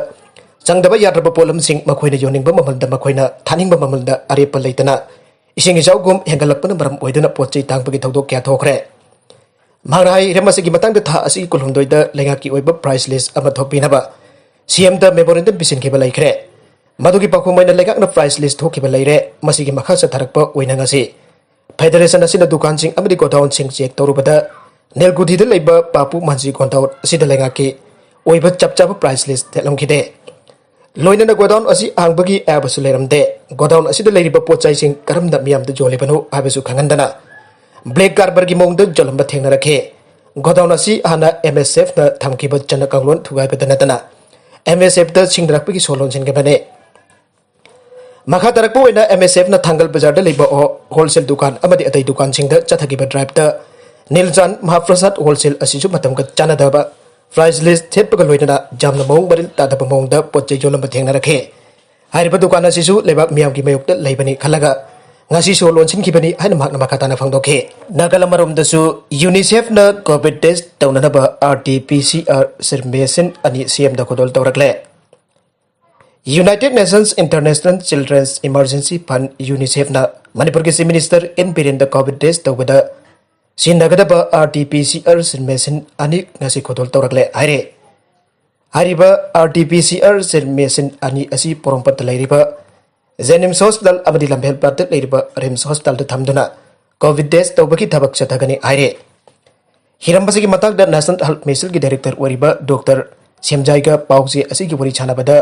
ꯆꯪꯗꯕ ꯌꯥꯗ꯭ꯔꯕ ꯄꯣꯠꯂꯝꯁꯤꯡ ꯃꯈꯣꯏꯅ ꯌꯣꯟꯅꯤꯡꯕ ꯃꯃꯜꯗ ꯃꯈꯣꯏꯅ ꯊꯥꯅꯤꯡꯕ ꯃꯃꯜꯗ ꯑꯔꯦꯞꯄ ꯂꯩꯇꯅ ꯏꯁꯤꯡ ꯏꯆꯥꯎꯒꯨꯝ ꯍꯦꯟꯒꯠꯂꯛꯄꯅ ꯃꯔꯝ ꯑꯣꯏꯗꯨꯅ ꯄꯣꯠ ꯆꯩ ꯇꯥꯡꯕꯒꯤ ꯊꯧꯗꯣꯛ ꯀꯌꯥ ꯊꯣꯛꯈ꯭ꯔꯦ꯫ ꯃꯍꯥꯛꯅ ꯍꯥꯏ, ꯍꯤꯔꯝ ꯑꯁꯤꯒꯤ ꯃꯇꯥꯡꯗ ꯊꯥ ꯑꯁꯤꯒꯤ ꯀꯨꯟꯍꯨꯝꯗꯣꯏꯗ ꯂꯩꯉꯥꯛꯀꯤ ꯑꯣꯏꯕ ꯄ꯭ꯔꯥꯏꯁ ꯂꯤꯁ ꯑꯃ ꯊꯣꯛꯄꯤꯅꯕ ꯁꯤ ꯑꯦꯝꯗ ꯃꯦꯃꯣꯔꯦꯟꯗꯝ ꯄꯤꯁꯤꯟꯈꯤꯕ ꯂꯩꯈ꯭ꯔꯦ꯫ ꯃꯗꯨꯒꯤ ꯄꯥꯎꯈꯨꯝ ꯑꯣꯏꯅ ꯂꯩꯉꯥꯛꯅ ꯄ꯭ꯔꯥꯏꯁ ꯂꯤꯁ ꯊꯣꯛꯈꯤꯕ ꯂꯩꯔꯦ꯫ ꯃꯁꯤꯒꯤ ꯃꯈꯥ ꯆꯠꯊꯔꯛꯄ ꯑꯣꯏꯅ ꯉꯁꯤ ꯐꯦꯗꯔꯦꯁꯟ ꯑꯁꯤꯅ ꯗꯨꯀꯥꯟꯁꯤꯡ ꯑꯃꯗꯤ ꯒꯣꯗꯥꯎꯟꯁꯤꯡ ꯆꯦꯛ ꯇꯧꯔꯨꯕꯗ ꯅꯦꯜꯒꯨꯗꯤꯗ ꯂꯩꯕ ꯄꯥꯄꯨ ꯃꯥꯟꯖꯤ ꯒꯣꯗꯥꯎꯟ ꯑꯁꯤꯗ ꯂꯩꯉꯥꯛꯀꯤ ꯑꯣꯏꯕ ꯆꯞ ꯆꯥꯕ ꯄ꯭ꯔꯥꯏꯁ ꯂꯤꯁ ꯊꯦꯠꯂꯝꯈꯤꯗꯦ꯫ ꯂꯣꯏꯅꯅ ꯒꯣꯗꯥꯎꯟ ꯑꯁꯤ ꯍꯥꯡꯕꯒꯤ ꯑꯌꯥꯕꯁꯨ ꯂꯩꯔꯝꯗꯦ꯫ ꯒꯣꯗꯥꯎꯟ ꯑꯁꯤꯗ ꯂꯩꯔꯤꯕ ꯄꯣꯠ ꯆꯩꯁꯤꯡ ꯀꯔꯝꯅ ꯃꯤꯌꯥꯝꯗ ꯌꯣꯜꯂꯤꯕꯅꯣ ꯍꯥꯏꯕꯁꯨ ꯈꯪꯍꯟꯗꯅ ꯕ꯭ꯂꯦꯛ ꯀꯥꯔꯕꯥꯔꯒꯤ ꯃꯑꯣꯡꯗ ꯌꯣꯜꯂꯝꯕ ꯊꯦꯡꯅꯔꯛꯈꯤ꯫ ꯒꯣꯗꯥꯎꯟ ꯑꯁꯤ ꯍꯥꯟꯅ ꯑꯦꯝ ꯑꯦꯁ ꯑꯦꯐꯅ ꯊꯝꯈꯤꯕ ꯆꯠꯅ ꯀꯥꯡꯂꯣꯟ ꯊꯨꯒꯥꯏꯕꯗ ꯅꯠꯇꯅ ꯑꯦꯝ ꯑꯦꯁ ꯑꯦꯐꯇ ꯁꯤꯡꯅꯔꯛꯄꯒꯤ ꯁꯣ ꯂꯣꯟꯁꯤꯟꯈꯤꯕꯅꯤ꯫ ꯃꯈꯥ ꯇꯥꯔꯛꯄ ꯑꯣꯏꯅ ꯑꯦꯝ ꯑꯦꯁ ꯑꯦꯐꯅ ꯊꯥꯡꯒꯜ ꯕꯖꯥꯔꯗ ꯂꯩꯕ ꯍꯣ-, ꯍꯣꯜꯁꯦꯜ ꯗꯨꯀꯥꯟ ꯑꯃꯗꯤ ꯑꯇꯩ ꯗꯨꯀꯥꯟꯁꯤꯡꯗ ꯆꯠꯊꯈꯤꯕ ꯗ꯭ꯔꯥꯏꯚꯇ ꯅꯤꯜꯆꯥꯟ ꯃꯍꯥꯄ꯭ꯔꯁꯥꯗ ꯍꯣꯜꯁꯦꯜ ꯑꯁꯤꯁꯨ ꯃꯇꯝꯒ ꯆꯥꯟꯅꯗꯕ, ꯄ꯭ꯔꯥꯏꯁ ꯂꯤꯁ ꯊꯦꯠꯄꯒ ꯂꯣꯏꯅꯅ ꯌꯥꯝꯅ ꯃꯑꯣꯡ ꯃꯔꯤꯜ ꯇꯥꯗꯕ ꯃꯑꯣꯡꯗ ꯄꯣꯠ ꯆꯩ ꯌꯣꯜꯂꯝꯕ ꯊꯦꯡꯅꯔꯛꯈꯤ꯫ ꯍꯥꯏꯔꯤꯕ ꯗꯨꯀꯥꯟ ꯑꯁꯤꯁꯨ ꯂꯩꯕꯥꯛ ꯃꯤꯌꯥꯝꯒꯤ ꯃꯥꯌꯣꯛꯇ ꯂꯩꯕꯅꯤ ꯈꯜꯂꯒ ꯉꯁꯤ ꯁꯣ ꯂꯣꯟꯁꯤꯟꯈꯤꯕꯅꯤ ꯍꯥꯏꯅ ꯃꯍꯥꯛꯅ ꯃꯈꯥ ꯇꯥꯅ ꯐꯣꯡꯗꯣꯛꯈꯤ꯫ ꯅꯥꯒꯥꯂꯝ ꯑꯃꯔꯣꯝꯗꯁꯨ UNICEFꯅ COVID test ꯇꯧꯅꯅꯕ RT-PCR machine ꯑꯅꯤ CMꯗ ꯈꯨꯗꯣꯜ ꯇꯧꯔꯛꯂꯦ꯫ United Nations International Children's Emergency Fund, UNICEFꯅ ꯃꯅꯤꯄꯨꯔꯒꯤ Chief Minister N ꯕꯤꯔꯦꯟꯗ COVID test ꯇꯧꯕꯗ ꯁꯤꯖꯤꯟꯅꯒꯗꯕ RT-PCR machine ꯑꯅꯤ ꯉꯁꯤ ꯈꯨꯗꯣꯜ ꯇꯧꯔꯛꯂꯦ ꯍꯥꯏꯔꯦ꯫ ꯍꯥꯏꯔꯤꯕ RT-PCR machine ꯑꯅꯤ ꯑꯁꯤ ꯄꯣꯔꯣꯝꯄꯠꯇ ꯂꯩꯔꯤꯕ JNIMS Hospital ꯑꯃꯗꯤ ꯂꯝꯐꯦꯜꯄꯥꯠꯇ ꯂꯩꯔꯤꯕ RIMS Hospitalꯗ ꯊꯝꯗꯨꯅ COVID test ꯇꯧꯕꯒꯤ ꯊꯕꯛ ꯆꯠꯊꯒꯅꯤ ꯍꯥꯏꯔꯦ꯫ ꯍꯤꯔꯝ ꯑꯁꯤꯒꯤ ꯃꯇꯥꯡꯗ National Health Missionꯒꯤ Director ꯑꯣꯏꯔꯤꯕ Doctor ꯁꯦꯝꯖꯥꯏꯒ ꯄꯥꯎꯆꯦ ꯑꯁꯤꯒꯤ ꯋꯥꯔꯤ ꯁꯥꯟꯅꯕꯗ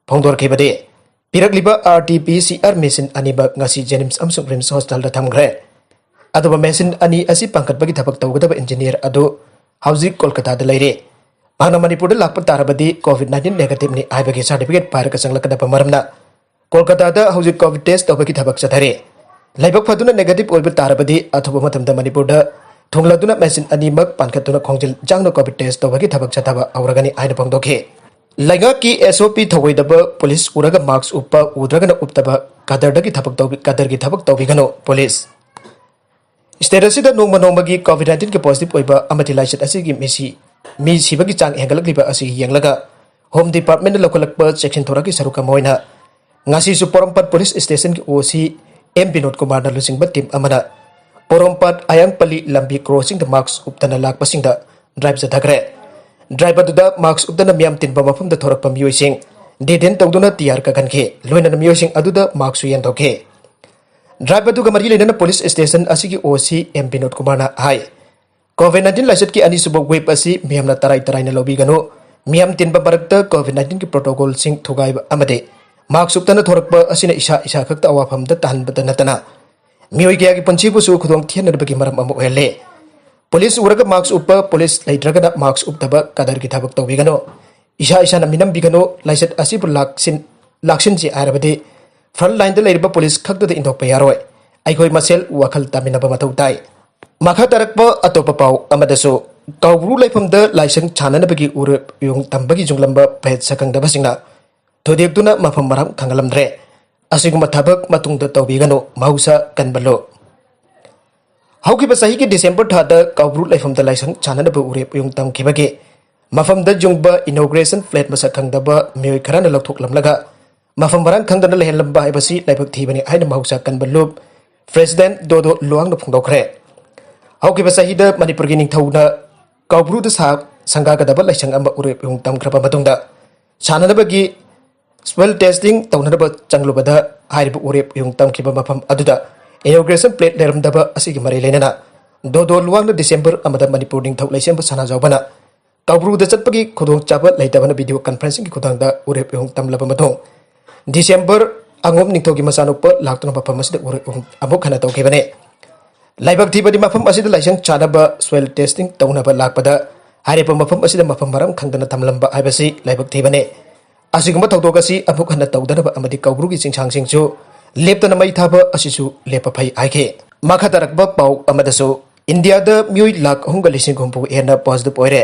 ꯐꯣꯡꯗꯣꯔꯛꯈꯤꯕꯗꯤ, ꯄꯤꯔꯛꯂꯤꯕ RT-PCR machine ꯑꯅꯤꯃꯛ ꯉꯁꯤ JNIMS ꯑꯃꯁꯨꯡ RIMS Hospitalꯗ ꯊꯝꯈ꯭ꯔꯦ꯫ ꯑꯗꯨꯕꯨ machine ꯑꯅꯤ ꯑꯁꯤ ꯄꯥꯟꯈꯠꯄꯒꯤ ꯊꯕꯛ ꯇꯧꯒꯗꯕ engineer ꯑꯗꯨ ꯍꯧꯖꯤꯛ ꯀꯣꯜꯀꯇꯥꯗ ꯂꯩꯔꯦ꯫ ꯃꯍꯥꯛꯅ ꯃꯅꯤꯄꯨꯔꯗ ꯂꯥꯛꯄ ꯇꯥꯔꯕꯗꯤ COVID nineteen negativeꯅꯤ ꯍꯥꯏꯕꯒꯤ certificate ꯄꯥꯏꯔꯒ ꯆꯪꯂꯛꯀꯗꯕ ꯃꯔꯝꯅ ꯀꯣꯜꯀꯇꯥꯗ ꯍꯧꯖꯤꯛ COVID test ꯇꯧꯕꯒꯤ ꯊꯕꯛ ꯆꯠꯊꯔꯤ꯫ ꯂꯥꯏꯕꯛ ꯐꯗꯨꯅ negative ꯑꯣꯏꯕ ꯇꯥꯔꯕꯗꯤ ꯑꯊꯨꯕ ꯃꯇꯝꯗ ꯃꯅꯤꯄꯨꯔꯗ ꯊꯨꯡꯂꯗꯨꯅ machine ꯑꯅꯤꯃꯛ ꯄꯥꯟꯈꯠꯇꯨꯅ ꯈꯣꯡꯖꯦꯜ ꯌꯥꯡꯅ COVID test ꯇꯧꯕꯒꯤ ꯊꯕꯛ ꯆꯠꯊꯕ ꯍꯧꯔꯒꯅꯤ ꯍꯥꯏꯅ ꯐꯣꯡꯗꯣꯛꯈꯤ꯫ ꯂꯩꯉꯥꯛꯀꯤ SOP ꯊꯧꯑꯣꯏꯗꯕ ꯄꯨꯂꯤꯁ ꯎꯔꯒ mask ꯎꯞꯄ, ꯎꯗ꯭ꯔꯒꯅ ꯎꯞꯇꯕ, ꯀꯗꯔꯗꯒꯤ ꯊꯕꯛ ꯇꯧꯕꯤ-, ꯀꯗꯔꯒꯤ ꯊꯕꯛ ꯇꯧꯕꯤꯒꯅꯨ ꯄꯨꯂꯤꯁ꯫ State ꯑꯁꯤꯗ ꯅꯣꯡꯃ ꯅꯣꯡꯃꯒꯤ COVID nineteenꯒꯤ positive ꯑꯣꯏꯕ ꯑꯃꯗꯤ ꯂꯥꯏꯆꯠ ꯑꯁꯤꯒꯤ ꯃꯤꯁꯤ, ꯃꯤ ꯁꯤꯕꯒꯤ ꯆꯥꯡ ꯍꯦꯟꯒꯠꯂꯛꯂꯤꯕ ꯑꯁꯤ ꯌꯦꯡꯂꯒ Home Departmentꯅ ꯂꯧꯈꯠꯂꯛꯄ ꯆꯦꯛꯁꯤꯟ ꯊꯧꯔꯥꯡꯒꯤ ꯁꯔꯨꯛ ꯑꯃ ꯑꯣꯏꯅ ꯉꯁꯤꯁꯨ ꯄꯣꯔꯣꯝꯄꯥꯠ ꯄꯨꯂꯤꯁ ꯁ꯭ꯇꯦꯁꯟꯒꯤ OC M ꯕꯤꯅꯣꯗ ꯀꯨꯃꯥꯔꯅ ꯂꯨꯆꯤꯡꯕ team ꯑꯃꯅ ꯄꯣꯔꯣꯝꯄꯥꯠ ꯑꯌꯥꯡꯄꯜꯂꯤ ꯂꯝꯕꯤ crossingꯗ mask ꯎꯞꯇꯅ ꯂꯥꯛꯄꯁꯤꯡꯗ drive ꯆꯠꯊꯈ꯭ꯔꯦ꯫ Drive ꯑꯗꯨꯗ mask ꯎꯞꯇꯅ ꯃꯤꯌꯥꯝ ꯇꯤꯟꯕ ꯃꯐꯝꯗ ꯊꯣꯔꯛꯄ ꯃꯤꯑꯣꯏꯁꯤꯡ detain ꯇꯧꯗꯨꯅ ꯇꯤꯌꯥꯔ ꯀꯥꯈꯟꯈꯤ꯫ ꯂꯣꯏꯅꯅ ꯃꯤꯑꯣꯏꯁꯤꯡ ꯑꯗꯨꯗ maskꯁꯨ ꯌꯦꯟꯊꯣꯛꯈꯤ꯫ Drive ꯑꯗꯨꯒ ꯃꯔꯤ ꯂꯩꯅꯅ ꯄꯨꯂꯤꯁ ꯁ꯭ꯇꯦꯁꯟ ꯑꯁꯤꯒꯤ OC M ꯕꯤꯅꯣꯗ ꯀꯨꯃꯥꯔꯅ ꯍꯥꯏ, COVID nineteen ꯂꯥꯏꯆꯠꯀꯤ ꯑꯅꯤꯁꯨꯕ wave ꯑꯁꯤ ꯃꯤꯌꯥꯝꯅ ꯇꯔꯥꯏ ꯇꯔꯥꯏꯅ ꯂꯧꯕꯤꯒꯅꯨ꯫ ꯃꯤꯌꯥꯝ ꯇꯤꯟꯕ ꯃꯔꯛꯇ COVID nineteenꯒꯤ protocolꯁꯤꯡ ꯊꯨꯒꯥꯏꯕ ꯑꯃꯗꯤ mask ꯎꯞꯇꯅ ꯊꯣꯔꯛꯄ ꯑꯁꯤꯅ ꯏꯁꯥ ꯏꯁꯥ ꯈꯛꯇ ꯑꯋꯥꯐꯝꯗ ꯇꯥꯍꯟꯕꯇ ꯅꯠꯇꯅ ꯃꯤꯑꯣꯏ ꯀꯌꯥꯒꯤ ꯄꯨꯟꯁꯤꯕꯨꯁꯨ ꯈꯨꯗꯣꯡ ꯊꯤꯍꯟꯅꯕꯒꯤ ꯃꯔꯝ ꯑꯃ ꯑꯣꯏꯍꯜꯂꯦ꯫ ꯄꯨꯂꯤꯁ ꯎꯔꯒ mask ꯎꯞꯄ, ꯄꯨꯂꯤꯁ ꯂꯩꯇ꯭ꯔꯒꯅ mask ꯎꯞꯇꯕ, ꯀꯗꯔꯒꯤ ꯊꯕꯛ ꯇꯧꯕꯤꯒꯅꯨ꯫ ꯏꯁꯥ ꯏꯁꯥꯅ ꯃꯤꯅꯝꯕꯤꯒꯅꯨ꯫ ꯂꯥꯏꯆꯠ ꯑꯁꯤꯕꯨ ꯂꯥꯛꯁꯤꯟ-, ꯂꯥꯛꯁꯤꯟꯁꯤ ꯍꯥꯏꯔꯕꯗꯤ front lineꯗ ꯂꯩꯔꯤꯕ ꯄꯨꯂꯤꯁ ꯈꯛꯇꯗ ꯏꯟꯊꯣꯛꯄ ꯌꯥꯔꯣꯏ꯫ ꯑꯩꯈꯣꯏ ꯃꯁꯦꯜ ꯋꯥꯈꯜ ꯇꯥꯃꯤꯟꯅꯕ ꯃꯊꯧ ꯇꯥꯏ꯫ ꯃꯈꯥ ꯇꯥꯔꯛꯄ ꯑꯇꯣꯞꯄ ꯄꯥꯎ ꯑꯃꯗꯁꯨ, ꯀꯧꯕ꯭ꯔꯨ ꯂꯩꯐꯝꯗ ꯂꯥꯏꯁꯪ ꯁꯥꯟꯅꯅꯕꯒꯤ ꯎꯔꯦꯞ ꯎꯌꯨꯡ ꯇꯝꯕꯒꯤ ꯌꯨꯝꯂꯝꯕ ꯐꯦꯠ ꯁꯛꯈꯪꯗꯕꯁꯤꯡꯅ ꯊꯨꯗꯦꯛꯇꯨꯅ ꯃꯐꯝ ꯃꯔꯥꯡ ꯈꯪꯍꯜꯂꯝꯗ꯭ꯔꯦ꯫ ꯑꯁꯤꯒꯨꯝꯕ ꯊꯕꯛ ꯃꯇꯨꯡꯗ ꯇꯧꯕꯤꯒꯅꯨ, ꯃꯍꯧꯁꯥ ꯀꯟꯕ ꯂꯨꯞ꯫ ꯍꯧꯈꯤꯕ ꯆꯍꯤꯒꯤ ꯗꯤꯁꯦꯝꯕꯔ ꯊꯥꯗ ꯀꯧꯕ꯭ꯔꯨ ꯂꯩꯐꯝꯗ ꯂꯥꯏꯁꯪ ꯁꯥꯟꯅꯅꯕ ꯎꯔꯦꯞ ꯎꯌꯨꯡ ꯇꯝꯈꯤꯕꯒꯤ ꯃꯐꯝꯗ ꯌꯨꯡꯕ ꯏꯅꯣꯒ꯭ꯔꯦꯁꯟ ꯄ꯭ꯂꯦꯠ ꯃꯁꯛ ꯈꯪꯗꯕ ꯃꯤꯑꯣꯏ ꯈꯔꯅ ꯂꯧꯊꯣꯛꯂꯝꯂꯒ ꯃꯐꯝ ꯃꯔꯥꯡ ꯈꯪꯗꯅ ꯂꯩꯍꯜꯂꯝꯕ ꯍꯥꯏꯕꯁꯤ ꯂꯥꯏꯕꯛ ꯊꯤꯕꯅꯤ ꯍꯥꯏꯅ ꯃꯍꯧꯁꯥ ꯀꯟꯕ ꯂꯨꯞ ꯄ꯭ꯔꯦꯁꯤꯗꯦꯟꯠ ꯗꯣꯗꯣ ꯂꯨꯋꯥꯡꯅ ꯐꯣꯡꯗꯣꯛꯈ꯭ꯔꯦ꯫ ꯍꯧꯈꯤꯕ ꯆꯍꯤꯗ ꯃꯅꯤꯄꯨꯔꯒꯤ ꯅꯤꯡꯊꯧꯅ ꯀꯧꯕ꯭ꯔꯨꯗ ꯁꯥ ꯁꯪꯒꯥꯒꯗꯕ ꯂꯥꯏꯁꯪ ꯑꯃ ꯎꯔꯦꯞ ꯎꯌꯨꯡ ꯇꯝꯈ꯭ꯔꯕ ꯃꯇꯨꯡꯗ ꯁꯥꯟꯅꯅꯕꯒꯤ ꯁꯣꯏꯜ ꯇꯦꯁꯇꯤꯡ ꯇꯧꯅꯅꯕ ꯆꯪꯂꯨꯕꯗ ꯍꯥꯏꯔꯤꯕ ꯎꯔꯦꯞ ꯎꯌꯨꯡ ꯇꯝꯈꯤꯕ ꯃꯐꯝ ꯑꯗꯨꯗ ꯏꯅꯣꯒ꯭ꯔꯦꯁꯟ ꯄ꯭ꯂꯦꯠ ꯂꯩꯔꯝꯗꯕ ꯑꯁꯤꯒꯤ ꯃꯔꯤ ꯂꯩꯅꯅ ꯗꯣꯗꯣ ꯂꯨꯋꯥꯡꯅ ꯗꯤꯁꯦꯝꯕꯔ ꯑꯃꯗ ꯃꯅꯤꯄꯨꯔ ꯅꯤꯡꯊꯧ ꯂꯩꯁꯦꯝꯕ ꯁꯅꯥꯖꯥꯎꯕꯅ ꯀꯧꯕ꯭ꯔꯨꯗ ꯆꯠꯄꯒꯤ ꯈꯨꯗꯣꯡꯆꯥꯕ ꯂꯩꯇꯕꯅ ꯚꯤꯗꯤꯑꯣ ꯀꯟꯐꯔꯦꯟꯁꯤꯡꯒꯤ ꯈꯨꯊꯥꯡꯗ ꯎꯔꯦꯞ ꯎꯌꯨꯡ ꯇꯝꯂꯕ ꯃꯇꯨꯡ ꯗꯤꯁꯦꯝꯕꯔ ꯑꯉꯣꯝ ꯅꯤꯡꯊꯧꯒꯤ ꯃꯆꯥꯅꯨꯄꯥ ꯂꯥꯛꯇꯨꯅ ꯃꯐꯝ ꯑꯁꯤꯗ ꯎꯔꯦꯞ ꯎꯌꯨꯡ ꯑꯃꯨꯛ ꯍꯟꯅ ꯇꯧꯈꯤꯕꯅꯤ꯫ ꯂꯥꯏꯕꯛ ꯊꯤꯕꯗꯤ ꯃꯐꯝ ꯑꯁꯤꯗ ꯂꯥꯏꯁꯪ ꯁꯥꯅꯕ ꯁꯣꯏꯜ ꯇꯦꯁꯇꯤꯡ ꯇꯧꯅꯕ ꯂꯥꯛꯄꯗ ꯍꯥꯏꯔꯤꯕ ꯃꯐꯝ ꯑꯁꯤꯗ ꯃꯐꯝ ꯃꯔꯥꯡ ꯈꯪꯗꯅ ꯊꯝꯂꯝꯕ ꯍꯥꯏꯕꯁꯤ ꯂꯥꯏꯕꯛ ꯊꯤꯕꯅꯤ꯫ ꯑꯁꯤꯒꯨꯝꯕ ꯊꯧꯗꯣꯛ ꯑꯁꯤ ꯑꯃꯨꯛ ꯍꯟꯅ ꯇꯧꯗꯅꯕ ꯑꯃꯗꯤ ꯀꯧꯕ꯭ꯔꯨꯒꯤ ꯆꯤꯡꯁꯥꯡꯁꯤꯡꯁꯨ ꯂꯦꯞꯇꯅ ꯃꯩ ꯊꯥꯕ ꯑꯁꯤꯁꯨ ꯂꯦꯞꯄ ꯐꯩ ꯍꯥꯏꯈꯤ꯫ ꯃꯈꯥ ꯇꯥꯔꯛꯄ ꯄꯥꯎ ꯑꯃꯗꯁꯨ, ꯏꯟꯗꯤꯌꯥꯗ ꯃꯤꯑꯣꯏ ꯂꯥꯈ ꯑꯍꯨꯝꯒ ꯂꯤꯁꯤꯡ ꯍꯨꯝꯐꯨ ꯍꯦꯟꯅ ꯄꯣꯖꯤꯇꯤꯚ ꯑꯣꯏꯔꯦ꯫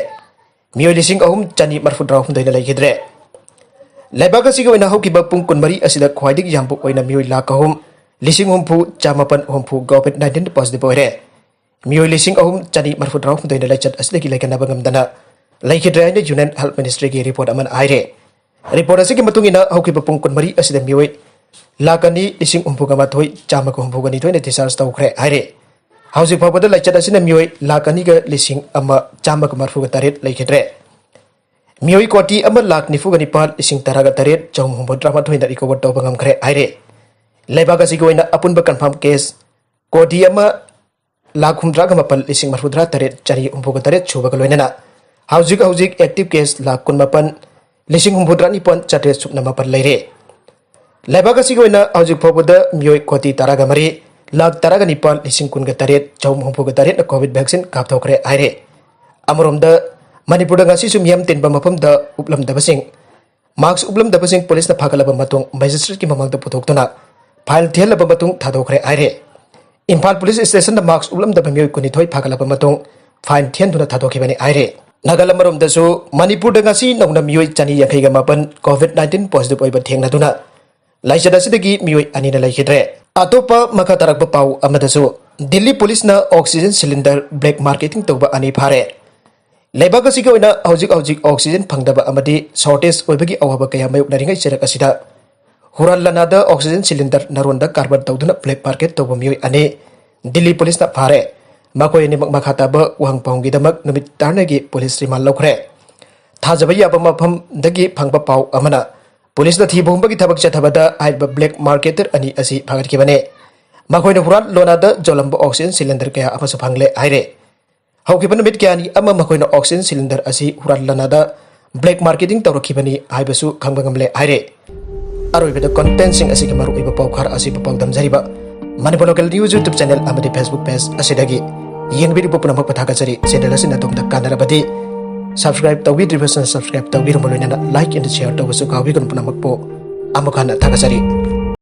ꯃꯤꯑꯣꯏ ꯂꯤꯁꯤꯡ ꯑꯍꯨꯝ ꯆꯅꯤ ꯃꯔꯐꯨꯇꯔꯥ ꯍꯨꯝꯗꯣꯏꯅ ꯂꯩꯈꯤꯗ꯭ꯔꯦ꯫ ꯂꯩꯕꯥꯛ ꯑꯁꯤꯒꯤ ꯑꯣꯏꯅ ꯍꯧꯈꯤꯕ ꯄꯨꯡ ꯀꯨꯟꯃꯔꯤ ꯑꯁꯤꯗ ꯈ꯭ꯋꯥꯏꯗꯒꯤ ꯌꯥꯝꯕ ꯑꯣꯏꯅ ꯃꯤꯑꯣꯏ ꯂꯥꯈ ꯑꯍꯨꯝ ꯂꯤꯁꯤꯡ ꯍꯨꯝꯐꯨ ꯆꯥꯃꯥꯄꯟ ꯍꯨꯝꯐꯨ ꯀꯣꯚꯤꯗ ꯅꯥꯏꯟꯇꯤꯟ ꯄꯣꯖꯤꯇꯤꯚ ꯑꯣꯏꯔꯦ꯫ ꯃꯤꯑꯣꯏ ꯂꯤꯁꯤꯡ ꯑꯍꯨꯝ ꯆꯅꯤ ꯃꯔꯐꯨꯇꯔꯥ ꯍꯨꯝꯗꯣꯏꯅ ꯂꯥꯏꯆꯠ ꯑꯁꯤꯗꯒꯤ ꯂꯥꯏꯀꯠꯅꯕ ꯉꯝꯗꯅ ꯂꯩꯈꯤꯗ꯭ꯔꯦ ꯍꯥꯏꯅ ꯌꯨꯅꯤꯌꯟ ꯍꯦꯜꯊ ꯃꯤꯅꯤꯁꯇ꯭ꯔꯤꯒꯤ ꯔꯤꯄꯣꯔꯠ ꯑꯃꯅ ꯍꯥꯏꯔꯦ꯫ ꯔꯤꯄꯣꯔꯠ ꯑꯁꯤꯒꯤ ꯃꯇꯨꯡ ꯏꯟꯅ ꯍꯧꯈꯤꯕ ꯄꯨꯡ ꯀꯨꯟꯃꯔꯤ ꯑꯁꯤꯗ ꯃꯤꯑꯣꯏ ꯂꯥꯈ ꯑꯅꯤ ꯂꯤꯁꯤꯡ ꯍꯨꯝꯐꯨꯒ ꯃꯥꯊꯣꯏ ꯆꯥꯝꯃꯒ ꯍꯨꯝꯐꯨꯒ ꯅꯤꯊꯣꯏꯅ ꯗꯤꯁꯆꯥꯔꯖ ꯇꯧꯈ꯭ꯔꯦ ꯍꯥꯏꯔꯦ꯫ ꯍꯧꯖꯤꯛ ꯐꯥꯎꯕꯗ ꯂꯥꯏꯆꯠ ꯑꯁꯤꯅ ꯃꯤꯑꯣꯏ ꯂꯥꯈ ꯑꯅꯤꯒ ꯂꯤꯁꯤꯡ ꯑꯃ ꯆꯥꯝꯃꯒ ꯃꯔꯐꯨꯒ ꯇꯔꯦꯠ ꯂꯩꯈꯤꯗ꯭ꯔꯦ꯫ ꯃꯤꯑꯣꯏ ꯀꯣꯇꯤ ꯑꯃ ꯂꯥꯈ ꯅꯤꯐꯨꯒ ꯅꯤꯄꯥꯜ ꯂꯤꯁꯤꯡ ꯇꯔꯥꯒ ꯇꯔꯦꯠ ꯆꯍꯨꯝ ꯍꯨꯝꯐꯨꯇꯔꯥ ꯃꯥꯊꯣꯏꯅ ꯔꯤꯀꯣꯚꯔ ꯇꯧꯕ ꯉꯝꯈ꯭ꯔꯦ ꯍꯥꯏꯔꯦ꯫ ꯂꯩꯕꯥꯛ ꯑꯁꯤꯒꯤ ꯑꯣꯏꯅ ꯑꯄꯨꯟꯕ ꯀꯟꯐꯥꯔꯝ ꯀꯦꯁ ꯀꯣꯇꯤ ꯑꯃ ꯂꯥꯈ ꯍꯨꯝꯐꯨꯇꯔꯥꯒ ꯃꯥꯄꯜ ꯂꯤꯁꯤꯡ ꯃꯔꯐꯨꯇꯔꯥ ꯇꯔꯦꯠ ꯆꯅꯤ ꯍꯨꯝꯐꯨꯒ ꯇꯔꯦꯠ ꯁꯨꯕꯒ ꯂꯣꯏꯅꯅ ꯍꯧꯖꯤꯛ ꯍꯧꯖꯤꯛ ꯑꯦꯛꯇꯤꯚ ꯀꯦꯁ ꯂꯥꯈ ꯀꯨꯟꯃꯥꯄꯜ ꯂꯤꯁꯤꯡ ꯍꯨꯝꯐꯨꯇꯔꯥ ꯅꯤꯄꯥꯜ ꯆꯥꯇ꯭ꯔꯦꯠ ꯁꯨꯞꯅ ꯃꯥꯄꯜ ꯂꯩꯔꯦ꯫ ꯂꯩꯕꯥꯛ ꯑꯁꯤꯒꯤ ꯑꯣꯏꯅ ꯍꯧꯖꯤꯛ ꯐꯥꯎꯕꯗ ꯃꯤꯑꯣꯏ ꯀꯣꯇꯤ ꯇꯔꯥꯒ ꯃꯔꯤ ꯂꯥꯈ ꯇꯔꯥꯒ ꯅꯤꯄꯥꯜ ꯂꯤꯁꯤꯡ ꯀꯨꯟꯒ ꯇꯔꯦꯠ ꯆꯍꯨꯝ ꯍꯨꯝꯐꯨꯒ ꯇꯔꯦꯠꯅ ꯀꯣꯚꯤꯗ ꯚꯦꯛꯁꯤꯟ ꯀꯥꯞꯊꯣꯛꯈ꯭ꯔꯦ ꯍꯥꯏꯔꯦ꯫ ꯑꯃꯔꯣꯝꯗ ꯃꯅꯤꯄꯨꯔꯗ ꯉꯁꯤꯁꯨ ꯃꯤꯌꯥꯝ ꯇꯤꯟꯕ ꯃꯐꯝꯗ ꯎꯞꯂꯝꯗꯕꯁꯤꯡ, ꯃꯥꯛꯁ ꯎꯞꯂꯝꯗꯕꯁꯤꯡ ꯄꯨꯂꯤꯁꯅ ꯐꯥꯒꯠꯂꯕ ꯃꯇꯨꯡ ꯃꯦꯖꯤꯁꯇ꯭ꯔꯦꯠꯀꯤ ꯃꯃꯥꯡꯗ ꯄꯨꯊꯣꯛꯇꯨꯅ ꯐꯥꯏꯜ ꯊꯤꯍꯜꯂꯕ ꯃꯇꯨꯡ ꯊꯥꯗꯣꯛꯈ꯭ꯔꯦ ꯍꯥꯏꯔꯦ꯫ ꯏꯝꯐꯥꯜ ꯄꯨꯂꯤꯁ ꯁ꯭ꯇꯦꯁꯟꯗ ꯃꯥꯛꯁ ꯎꯞꯂꯝꯗꯕ ꯃꯤꯑꯣꯏ ꯀꯨꯟꯅꯤꯊꯣꯏ ꯐꯥꯒꯠꯂꯕ ꯃꯇꯨꯡ ꯐꯥꯏꯟ ꯊꯤꯍꯟꯗꯨꯅ ꯊꯥꯗꯣꯛꯈꯤꯕꯅꯤ ꯍꯥꯏꯔꯤ꯫ ꯅꯥꯒꯥꯂꯦꯟ ꯑꯃꯔꯣꯝꯗꯁꯨ ꯃꯅꯤꯄꯨꯔꯗ ꯉꯁꯤ ꯅꯧꯅ ꯃꯤꯑꯣꯏ ꯆꯅꯤ ꯌꯥꯡꯈꯩꯒ ꯃꯥꯄꯟ ꯀꯣꯚꯤꯗ ꯅꯥꯏꯟꯇꯤꯟ ꯄꯣꯖꯤꯇꯤꯚ ꯑꯣꯏꯕ ꯊꯦꯡꯅꯗꯨꯅ ꯂꯥꯏꯆꯠ ꯑꯁꯤꯗꯒꯤ ꯃꯤꯑꯣꯏ ꯑꯅꯤꯅ ꯂꯩꯈꯤꯗ꯭ꯔꯦ꯫ ꯑꯇꯣꯞꯄ ꯃꯈꯥ ꯇꯥꯔꯛꯄ ꯄꯥꯎ ꯑꯃꯗꯁꯨ ꯗꯤꯜꯂꯤ ꯄꯨꯂꯤꯁꯅ ꯑꯣꯛꯁꯤꯖꯦꯟ ꯁꯤꯂꯤꯟꯗꯔ ꯕ꯭ꯂꯦꯛ ꯃꯥꯔꯀꯦꯇꯤꯡ ꯇꯧꯕ ꯑꯅꯤ ꯐꯥꯔꯦ꯫ ꯂꯩꯕꯥꯛ ꯑꯁꯤꯒꯤ ꯑꯣꯏꯅ ꯍꯧꯖꯤꯛ ꯍꯧꯖꯤꯛ ꯑꯣꯛꯁꯤꯖꯦꯟ ꯐꯪꯗꯕ ꯑꯃꯗꯤ ꯁꯣꯔꯇꯦꯖ ꯑꯣꯏꯕꯒꯤ ꯑꯋꯥꯕ ꯀꯌꯥ ꯃꯥꯌꯣꯛꯅꯔꯤꯉꯩ ꯆꯩꯔꯛ ꯑꯁꯤꯗ ꯍꯨꯔꯥꯟ ꯂꯥꯟꯅꯥꯗ ꯑꯣꯛꯁꯤꯖꯦꯟ ꯁꯤꯂꯤꯟꯗꯔ ꯅꯥꯔꯣꯟꯗ ꯀꯔꯕꯥꯔ ꯇꯧꯗꯨꯅ ꯕ꯭ꯂꯦꯛ ꯃꯥꯔꯀꯦꯠ ꯇꯧꯕ ꯃꯤꯑꯣꯏ ꯑꯅꯤ ꯗꯤꯜꯂꯤ ꯄꯨꯂꯤꯁꯅ ꯐꯥꯔꯦ꯫ ꯃꯈꯣꯏ ꯑꯅꯤꯃꯛ ꯃꯈꯥ ꯇꯥꯕ ꯋꯥꯍꯪ ꯄꯥꯎꯍꯪꯒꯤꯗꯃꯛ ꯅꯨꯃꯤꯠ ꯇꯔꯥꯅꯤꯒꯤ ꯄꯨꯂꯤꯁ ꯔꯤꯃꯥꯟ ꯂꯧꯈ꯭ꯔꯦ꯫ ꯊꯥꯖꯕ ꯌꯥꯕ ꯃꯐꯝꯗꯒꯤ ꯐꯪꯕ ꯄꯥꯎ ꯑꯃꯅ ꯄꯨꯂꯤꯁꯅ ꯊꯤꯕ ꯍꯨꯝꯕꯒꯤ ꯊꯕꯛ ꯆꯠꯊꯕꯗ ꯍꯥꯏꯔꯤꯕ ꯕ꯭ꯂꯦꯛ ꯃꯥꯔꯀꯦꯇꯔ ꯑꯅꯤ ꯑꯁꯤ ꯐꯥꯒꯠꯈꯤꯕꯅꯤ꯫ ꯃꯈꯣꯏꯅ ꯍꯨꯔꯥꯟ ꯂꯣꯟꯅꯗ ꯌꯣꯜꯂꯝꯕ ꯑꯣꯛꯁꯤꯖꯦꯟ ꯁꯤꯂꯤꯟꯗꯔ ꯀꯌꯥ ꯑꯃꯁꯨ ꯐꯪꯂꯦ ꯍꯥꯏꯔꯦ꯫ ꯍꯧꯈꯤꯕ ꯅꯨꯃꯤꯠ ꯀꯌꯥꯅꯤ ꯑꯃ ꯃꯈꯣꯏꯅ ꯑꯣꯛꯁꯤꯖꯦꯟ ꯁꯤꯂꯤꯟꯗꯔ ꯑꯁꯤ ꯍꯨꯔꯥꯟ ꯂꯥꯟꯅꯗ ꯕ꯭ꯂꯦꯛ ꯃꯥꯔꯀꯦꯇꯤꯡ ꯇꯧꯔꯛꯈꯤꯕꯅꯤ ꯍꯥꯏꯕꯁꯨ ꯈꯪꯕ ꯉꯝꯂꯦ ꯍꯥꯏꯔꯦ꯫ ꯑꯔꯣꯏꯕꯗ ꯀꯣꯟꯇꯦꯟꯁꯤꯡ ꯑꯁꯤꯒꯤ ꯃꯔꯨꯑꯣꯏꯕ ꯄꯥꯎ ꯈꯔ ꯑꯁꯤꯕꯨ ꯄꯥꯎꯗꯝꯖꯔꯤꯕ Manipur local news YouTube channel ꯑꯃꯗꯤ Facebook ꯄꯦꯖ ꯑꯁꯤꯗꯒꯤ ꯌꯦꯡꯕꯤꯔꯤꯕ ꯄꯨꯝꯅꯃꯛꯄꯨ ꯊꯥꯒꯠꯆꯔꯤ꯫ ꯆꯦꯅꯦꯜ ꯑꯁꯤꯅ ꯑꯗꯣꯝꯗ ꯀꯥꯟꯅꯔꯕꯗꯤ ꯁꯕꯁꯀ꯭ꯔꯥꯏꯕ ꯇꯧꯕꯤꯗ꯭ꯔꯤꯕꯁꯤꯡꯅ ꯁꯕꯁꯀ꯭ꯔꯥꯏꯕ ꯇꯧꯕꯤꯔꯝꯕ ꯂꯣꯏꯅꯅ ꯂꯥꯏꯛ ꯑꯦꯟ ꯁꯤꯌꯔ ꯇꯧꯕꯁꯨ ꯀꯥꯎꯕꯤꯒꯅꯨ꯫ ꯄꯨꯝꯅꯃꯛꯄꯨ ꯑꯃꯨꯛ ꯍꯟꯅ ꯊꯥꯒꯠꯆꯔꯤ꯫